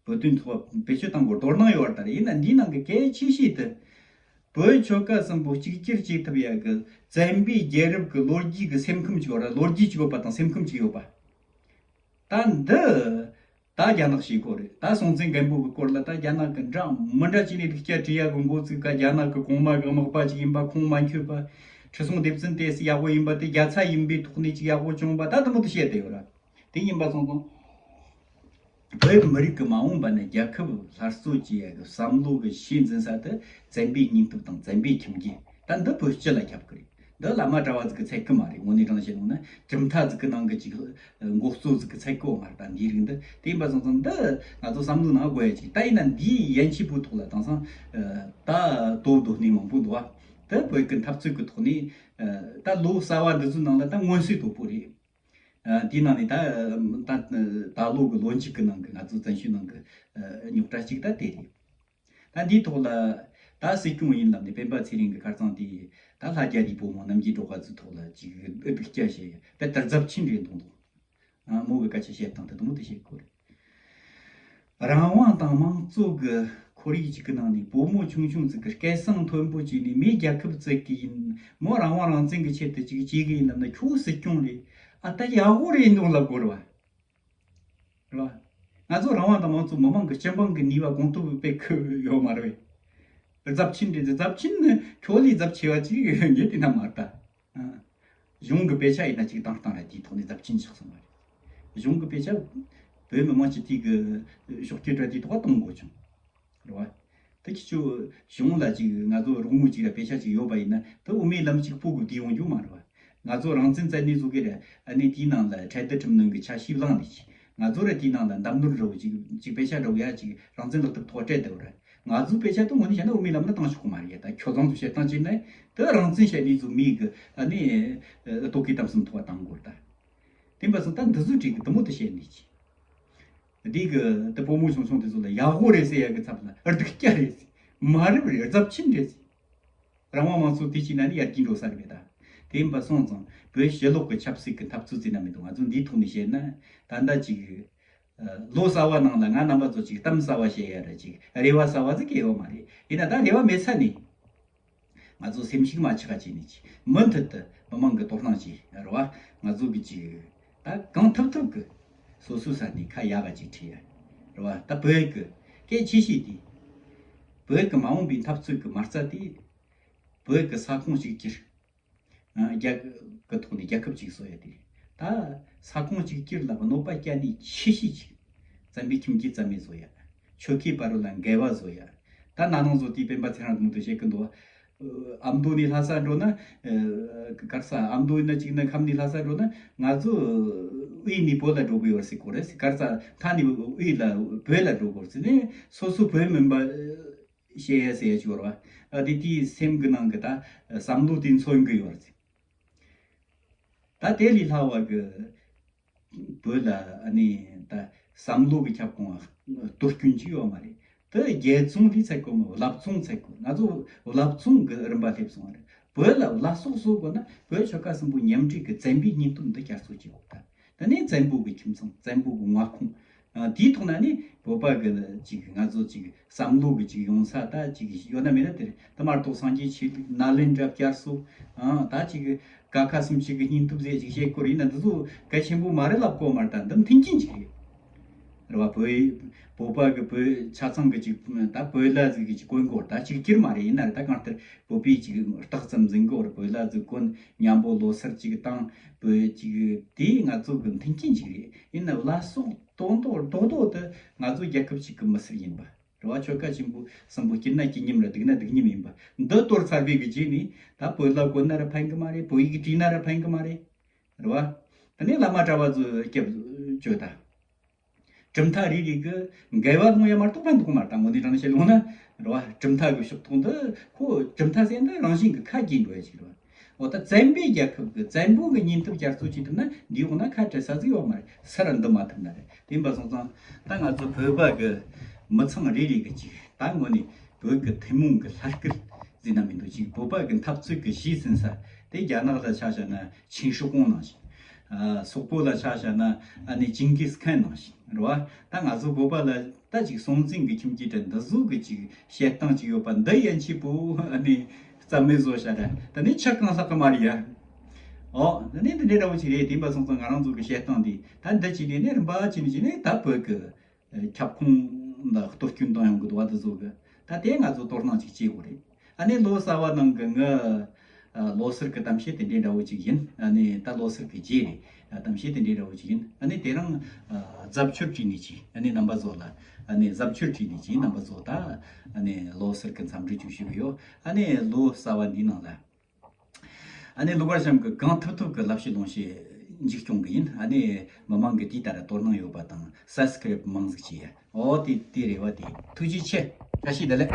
བོད་དོན་ཐོག་བེད་སྤྱོད་བཏང་དགོས་དོ་སྣང་ཡོད་རེད། ད་རེད། ཡིན་ན་འདིའི་ནང་གི་གལ་ཆེ་ཤོས་དེ། བོད་ཆོལ་ཁ་གསུམ་པོ་གཅིག་གྱུར་བྱེད་ཐུབ་ཡ་གི་བཙན་པོའི་རྒྱལ་རབས་ཀྱི་ལོ་རྒྱུས་ཀྱི་སེམས་ཁམས་ཅིག་ཡོད་ར། ལོ་རྒྱུས་ཅིག་ཡོད་པ་དང་སེམས་ཁམས་ཅིག་ཡོད་པ། ད་འདི་ད་རྒྱ་ནག་ཞིག་གོ་རེད། ད་སྲོང་བཙན་སྒམ་པོ་གི་སྐོར་ལ་ད་རྒྱ་ནག་གི་འདྲ་མི་འདྲ་བྱས་ནས་སྡུག་སྐྱ་བྲིས་ཡ་གི་འགོ་ཚུགས་ཀ། རྒྱ་ནག་གི་གོང་མ་གི་དམག་པ་ཅིག་ཡིན་པ། ཁོང་མ་འཁྱོད་པ། ཁྲི་སྲོང་ལྡེ་བཙན་དེ་སྲིད་ཡག་པོ་ཡིན་པ། དེ་རྒྱ་ཚ་ཡིན་པའི་ཐོག་ནས་ཅིག་ཡག་པོ་བྱུང་བ། ད་དུ་མོ་དུ་བཤད་དེ་ཡོད་ར། དེ་ཡིན་པ་སོང་ཙང་། བོད་མི་རིགས་ཀྱི་མ་འོངས་པ་ནི་རྒྱལ་ཁབ་སླར་གསོ་བྱེད་ཡ་གི་བསམ་བློ་གི་གཞི་འཛིན་ས་དེ་བཙན་པོའི་སྙིང་སྟོབས་དང་བཙན་པོའི་ཁྱིམ་རྒྱུད། ད་འདི་བོད་སྤྱི་ལ་ཁྱབ་ཀྱི་རེད། འདི་བླ་མ་གྲྭ་བ་ཟིག་གི་ཚད་ཀྱི་མ་རེད། དངོས་གནས་དྲང་བཤད་ཡོང་ན་གྲུབ་མཐའ་ཟིག་གི་ནང་གི་ཅིག་འགོ་གཙོ་ཟིག་གི་ཚད་ཀྱི་ཡོད་མ་རེད། ད་འདིའི་རིགས་འདི་དེ་ཡིན་པ་སོང་ཙང་འདི་ང་ཚོ་བསམ་བློ་ནང་དགོས་ཡ་ཅིག་ད་ཡིན་ན་འདིའི་ཡན་ཆད་པོའི་ཐོག་ལ་དེང་སང་ད་དོ་སྡོད་ནི་མང་པོ་འདུག་བ། དེ་བོད་ཀྱི་འཐབ་རྩོད་ཀྱི་ཐོག་ནས་ད་ལོ་གསར་བ་འདི་ཚོའི་ནང་ལ་ད་མངོན་གསལ་དོད་པོ་རེད། ཨ། དེའི་ནང་ནས་ད་ད་ད་ལོ་གི་ལོ་མཇུག་གི་ནང་གི་ང་ཚོ་བཙན་བྱོལ་ནང་གི་ཨ་རྙོག་དྲ་གཅིག་ད་དེ་རེད། ད་འདིའི་ཐོག་ལ་ད་སྲིད་སྐྱོང་ཡིན་ལབ་ནས་སྤེན་པ་ཚེ་རིང་གི་ཁ་རྩང་དེ་ད་ལྷ་རྒྱ་རིགས་བུ་མོ་རྣམ་རྒྱལ་སྒྲོལ་དཀར་ཚོའི་ཐོག་ལ་ཅིག་སྡུག་སྐྱ་བྱས་དཔེ་ལྟར་རྫབ་ཆེན་རེད་འདུག་ཨ། མོ་གི་སྐད་ཆ་བཤད་སྟངས་དེ་དུ་མོ་དེ་བཤད་དགོས་རེད། རང་དབང་དང་དམངས་གཙོ་གི་ཁོར་ཡུག་ཅིག་གི་ནང་ནས་བུ་མོ་ཆུང་ཆུང་ཅིག་གིས་སྐད་གསང་མཐོན་པོ་བྱས་ནས་མོས་རྒྱལ་ཁབ་བཙལ་གི་ཡིན། མོ་རང་དབང་རང་བཙན་གི་ཆེད་དུ་ཅིག་བྱེད་གི་ཡིན་ལབ་ན། ཁྱོད་སྲིད་སྐྱོང་རེད། ཨ། ད་ཡག་པོ་རེད་འདུག་ལབ་དགོས་རེད་བ། རེད་བ། ང་ཚོ་རང་དབང་དང་དམངས་གཙོ་མི་མང་གི་སྤྱི་འབངས་ཀྱི་ནུས་པ་གོང་མཐོར་སྤེལ་གི་ཡོད་མ་རེད། རྫབ་ཆེན་རེད། རྫབ་ཆེན་ནི་ཁྱོད་ལས་རྫབ་ཆེ་བ་ཅིག་ངས་བལྟས་ན་མ་རེད་ད། ཨ། གཞུང་གི་དཔེ་ཆ་ཡིན་ན་ཅིག་བཏང་བཏང་ར་དེའི་ཐོག་ནས་རྫབ་ཆེན་ཆགས་སོང་བ་རེད། གཞུང་གི་དཔེ་ཆ་བོད་མི་མང་སྤྱི་འཐུས་ཀྱི་ཕྱོགས་སྐྱོད་ར་དེའི་ཐོག་གཏོང་དགོས་བྱུང་། རེད་བ། དེ་ཁྱེད་ཚོ་གཞུང་ལ་ཅིག་ང་ཚོ་རོགས་དངུལ་ཅིག་ར་དཔེ་ཆ་ཅིག་ཡོད་པ་ཡིན་ན་དེ་དབུ་མའི་ལམ་ཅིག་སྤོ་དགོས་དུས་ཡོང་རྒྱུ་མ་རེད་བ། ང་ཚོ་རང་བཙན་བཙལ་ནས་བཟོ་གི་རེད། ཨ་ནི་དེའི་ནང་ལ་འཕྲལ་བསྟུད་ཁྲིམས་གནོན་གྱི་ཆ་ཤས་བླངས་ནས་ཅིག་ང་ཚོ་ར་དེའི་ནང་ལ་འདེམས་ནོར་འདྲ་བོ་ཅིག་ཅིག་དཔེ་ཆ་འདྲ་བོ་ཡ་ཅིག་རང་བཙན་ལག་དེབ་ཐོག་སྤྲད་བསྡད་པ་རེད། ང་ཚོའི་དཔེ་ཆ་དེ་དངོས་གནས་བཤད་ན་དབུ་མའི་ལམ་ལ་བཏང་ཆོག་གི་མ་རེད། ད་ཁྱོད་ཚང་ཚོ་བཤད་སྟངས་བྱས་ན་དེ་རང་བཙན་བཤད་ནས་བཟོ་མི་གི་ཨ་ནི་ལྟོ་གོས་གཏམ་གསུམ་ཐོག་བཏང་དགོས་རེད་ད། དེ་འབའ་སོང་ད་འདི་ཚོའི་གྲས་ཀྱི་དུ་མོ་དུ་བཤད་ནས་ཅི། འདི་གི་དུ་བུ་མོ་ཆུང་ཆུང་དེ་ཚོ་ལ་ཡག་པོ་རེད་ཟེར་ཡ་གི་ཚབ་ལ་ཨ་སྡུག་སྐྱ་རེད་ཟེར། མ་རབས་རེད། རྫབ་ཆེན་རེད་ཟེར། རང་དབང་དམངས་གཙོ་དེ་བྱས་ན་ནི་ཡར་རྒྱས་འགྲོ་ས་རེད་པས་ད། དེ་འབའ་སོང་ཙང་བོད་ཕྱི་ལོགས་ཀྱི་ཆབ་སྲིད་ཀྱི་འཐབ་རྩོད་ཟེར་ན་མི་འདུག་ང་ཚོ་འདིའི་ཐོག་ནས་བཤད་ན་ད་ལྟ་ཅིག་ལོ་གསར་བ་ནང་ལ་ང་རྣམ་པ་ཚོ་ཅིག་གཏམ་གསར་བ་བཤད་ཡ་ར་ཅིག་རེ་བ་གསར་བ་ཟིག་གི་ཡོད་མ་རེད། ཡིན་ན་ད་རེ་བ་མེད་ས་ནས། ང་ཚོ་སེམས་ཤུགས་མ་ཆག་བྱས་ནས་ཅིག་མུ་མཐུད་དུ་མི་མང་གི་དོ་སྣང་བྱས་རེད་བ། ང་ཚོ་གི་ཅིག་ད་གང་ཐུབ་ཐུབ་གི་སོ་སོའི་ས་ནས་ཁ་ཡག་ག་ཅིག་ཁྲིད་ཡ་རེད་བ། ད་བོད་གི་སྐད་ཆེ་ཤོས་དེ་བོད་གི་མ་འོངས་པའི་འཐབ་རྩོད་གི་མ་རྩ་དེ་བོད་གི་ས་ཁོངས་གཅིག་གྱུར་རྒྱལ་གི་ཐོག་ནས་རྒྱལ་ཁབ་ཅིག་བཟོ་ཡ་དེ་རེད། ད་ས་ཁོངས་གཅིག་གྱུར་ལ་གནོད་པ་བསྐྱལ་ནས་ཆེ་ཤོས་ཅིག་བཙན་པོའི་ཁྱིམ་རྒྱུད་རྩ་མེད་བཟོ་ཡ། ཆོལ་ཁའི་བར་ལ་འགལ་བ་བཟོ་ཡ། ད་ན་ནིང་བཟོ་དུས་སྤེན་པ་ཚེ་རིང་དུ་མོ་དུ་བཤད་གི་འདུག་ཨ་མདོ་ནས་ལྷ་ས་འགྲོ་ན། གར་ས་ཨ་མདོ་ཡིན་ན་གཅིག་ན་ཁམས་ནས་ལྷ་ས་འགྲོ་ན་ང་ཚོ་དབུས་ནས་བོད་ལ་འགྲོ་དགོས་ཡོད་ཟེར་གོ་རེད་ཟེར། གར་ས་མཐའ་ནས་དབུས་ལ་བོད་ལ་འགྲོ་དགོས་ཟེར་ནས་སོ་སོ་བོད་མིན་པ་བཤད་ཡ་ཟེར་ཡ་ཅིག་ཡོད་རེད་བ། ཨ་དེ་དེའི་སེམས་གི་ནང་གི་ད་བསམ་བློ་དེ་མཚོན་གི་ཡོད་རེད་ཟེར། ད་དེ་ལས་ལྷག་པ་གི་བོད་ལ་ཨ་ནི་ད་བསམ་བློ་གི་ཁྱབ་ཁོངས་གཏོར་སྐྱོན་ཅིག་ཡོད་མ་རེད། དེ་རྒྱལ་བཙོང་ལས་ཚད་གོ་མོ་བླ་བཙོང་ཚད་གོ། ང་ཚོ་བླ་བཙོང་གི་རིམ་པ་སླེབས་སོང་བ་རེད། བོད་ལ་བླ་སྲོག་གསོ་དགོས་ན་བོད་ཆོལ་ཁ་གསུམ་པོ་མཉམ་འབྲེལ་གི་བཙན་པོའི་སྙིང་སྟོབས་འདི་བསྐྱར་གསོ་བྱེད་དགོས། ད་དེ་ནས་བཙན་པོ་གི་ཁྱིམ་ཚང་བཙན་པོ་གི་མངའ་ཁོངས། ཨ་དེའི་ཐོག་ན་ནི་བོད་པ་གི་ཅིག་ང་ཚོ་ཅིག་བསམ་བློ་གི་ཅིག་ཡོང་ས་ད་ཅིག་ཡོད་ན་མེད་ན་དེ་རེད། དེ་མ་གཏོགས་སངས་རྒྱས་ཆོས་ལུགས་ནཱ་ལེནྡྲ་བསྐྱར་གསོ། ཨ་ད་ཅིག་ ཀ་ཁ་སུམ་ཅུ་གི་སྙིང་སྟོབས་ཟེར་ཅིག་བཤད་ཀྱི་ཡོད་རེད་ན། འདི་ཚོ་གལ་ཆེན་པོ་མ་རེད་ལབ་གོ་མ་རེད། ད་འདི་མཐུན་རྐྱེན་ཅིག་རེད། རེད་བ། བོད་བོད་པ་གི་བོད་ཆ་ཚང་གི་ཅིག་ད་བོད་ལྭ་ཟིག་གི་ཅིག་གོན་གོ་རེད། ད་གཅིག་གྱུར་མ་རེད། ཡིན་ན་རེད། ད་གང་ལྟར་བོད་པས་ཅིག་རྟགས་ཙམ་འཛིན་གོ་རེད། བོད་ལྭ་ཟིག་གོན། མཉམ་པོ་ལོ་སར་ཅིག་བཏང་། བོད་ཅིག་དེ་ང་ཚོ་གི་མཐུན་རྐྱེན་ཅིག་རེད། ཡིན་ན་བླ་སྲོག་དོན་དག་རྡོག་རྡོག་དེ་ང་ཚོ་རྒྱལ་ཁབ་ཅིག་གི་མི་སེར་ཡིན་པ་རེད་བ། ཆོལ་ཁ་ཆེན་པོ་གསུམ་པོ་སྐྱིད་ན་སྐྱིད་མཉམ་རེད། སྡུག་ན་སྡུག་མཉམ་ཡིན་པ་འདི་དོར་ཚར་བའི་གི་རྗེས་ནས། ད་བོད་ལྭ་གོན་ན་ར་ཕན་གི་མ་རེད། བོད་ཡིག་བྲིས་ན་ར་ཕན་གི་མ་རེད། རེད་བ། དེ་ནས་བླ་མ་གྲྭ་བ་ཚོ་སྐྱབས་བཅོལ་ད། གྲུབ་མཐའ་རེ་རེ་གི་འགལ་བ་ལྷུང་ཡ་མ་གཏོགས་ཕན་ཐོགས་མ་རེད། ད་དངོས་གནས་དྲང་གནས་བཤད་ཡོང་ན། རེད་བ། གྲུབ་མཐའ་གི་ཕྱོགས་གཏོགས་འདི་ཁོ་གྲུབ་མཐའ་ཟེར་འདི་རང་བཞིན་གི་ཁ་གྱེས་འགྲོ་ཡ་ཞིག་རེད་བ། འོ་ད་བཙན་པོའི་རྒྱལ་ཁབ་གི་བཙན་པོ་གི་ཉེན་ཐབས་རྒྱ་མཚོ་ཅིག་ཐུབ་ན། འདིའི་འོག་ན་ཁ་བྲལ་ས་ཟིག་ཡོད་མ་རེད། སུ་ར་འདི་མ་ཐུབ་ན་རེད། དེ་ཡིན་པ་སོང་ཙང་ད་ང་ཚོ་བོད་པ་གི་མི་ཚང་རེ་རེ་གི་ཅིག་ད་དངོས་གནས་བོད་གི་ཐུན་མོང་གི་ལྷ་སྐལ་ཟེར་ན་མི་འདུག་ཅིག་བོད་པ་གི་འཐབ་རྩོད་གི་གཞི་ཟིན་ས་དེ། རྒྱ་ནག་ལ་ཆ་བཞག་ན་ཆིན་ཧྲི་ཀོང་ནང་བཞིན། ཨ། སོག་པོ་ལ་ཆ་བཞག་ན་ཨ་ནི་ཅིང་གིས་ཁན་ནང་བཞིན་རེད་བ། ད་ང་ཚོ་བོད་པ་ལ་ད་ཅིག་སྲོང་བཙན་གི་ཁྱིམ་གྱི་གྲལ་འདི་ཟུག་གི་ཅིག་བཤད་སྟངས་ཅིག་ཡོད་པ་འདི་ཡན་ཆད་པོ་ཨ་ནི་རྩ་མེད་བཟོ་བྱ་ར། ད་ནི་ཆག་གང་ལྷག་གི་མ་རེད་ཡ། ཨོ། ད་ནི་འདི་འདྲའི་འདྲ་བོ་ཅིག་རེད། དེ་ཡིན་པ་སོང་ཙང་ང་རང་ཚོ་གི་བཤད་སྟངས་འདི་ད་འདི་ཅིག་ནས་ནི་རིམ་པ་ཅིག་ནས་ཅིག་ནས་ད་བོད་གི་ཁྱབ་ཁོངས་ལ་གཏོར་སྐྱོན་བཏང་ཡོང་གི་འདུག་བ། དེ་ཚོ་གི་ད་དེ་ང་ཚོ་དོ་སྣང་ཅིག་བྱེད་དགོས་རེད། ཨ་ནི་ལོ་གསར་བ་ནང་གི་ངི་ཨ་ལོ་སར་གི་གཏམ་བཤད་དེ་འདྲའི་འདྲ་བོ་ཅིག་ཡིན། ཨ་ནི་ད་ལོ་སར་གི་རྗེས་རེད། ཨ་གཏམ་བཤད་དེ་འདྲའི་འདྲ་བོ་ཅིག་ཡིན། ཨ་ནི་དེ་རིང་ཨ་རྫབ་ཆུར་བྲིས་ནས་ཅིག་ཨ་ནི་རྣམ་པ་ཚོ་ལ། ཨ་ནི་རྫབ་ཆུར་བྲིས་ནས་ཅིག་རྣམ་པ་ཚོ་ད་ཨ་ནི་ལོ་སར་གི་འཚམས་འདྲི་ཅིག་ཞུ་གི་ཡོད། ཨ་ནི་ལོ་གསར་བ་འདིའི་ནང་ལ། ཨ་ནི་ཀླུ་མཁར་བྱམས་ཀྱིས་གང་ཐུབ་ཐུབ་ཀྱིས་ལབ་བཤད་ལུང་བཤད་མཇུག་སྐྱོང་གི་ཡིན། ཨ་ནི་མི་མང་གིས་དེའི་ལྟར་དོ་སྣང་ཡོད་པ་དང་སབ་སི་ཀ་རེབ་མང་ཟིག་བྱེད་ཡ། ཨོ་དེ་དེ་རེད་བ། དེ་ཐུགས་རྗེ་ཆེ། བཀྲ་ཤིས་བདེ་ལེགས།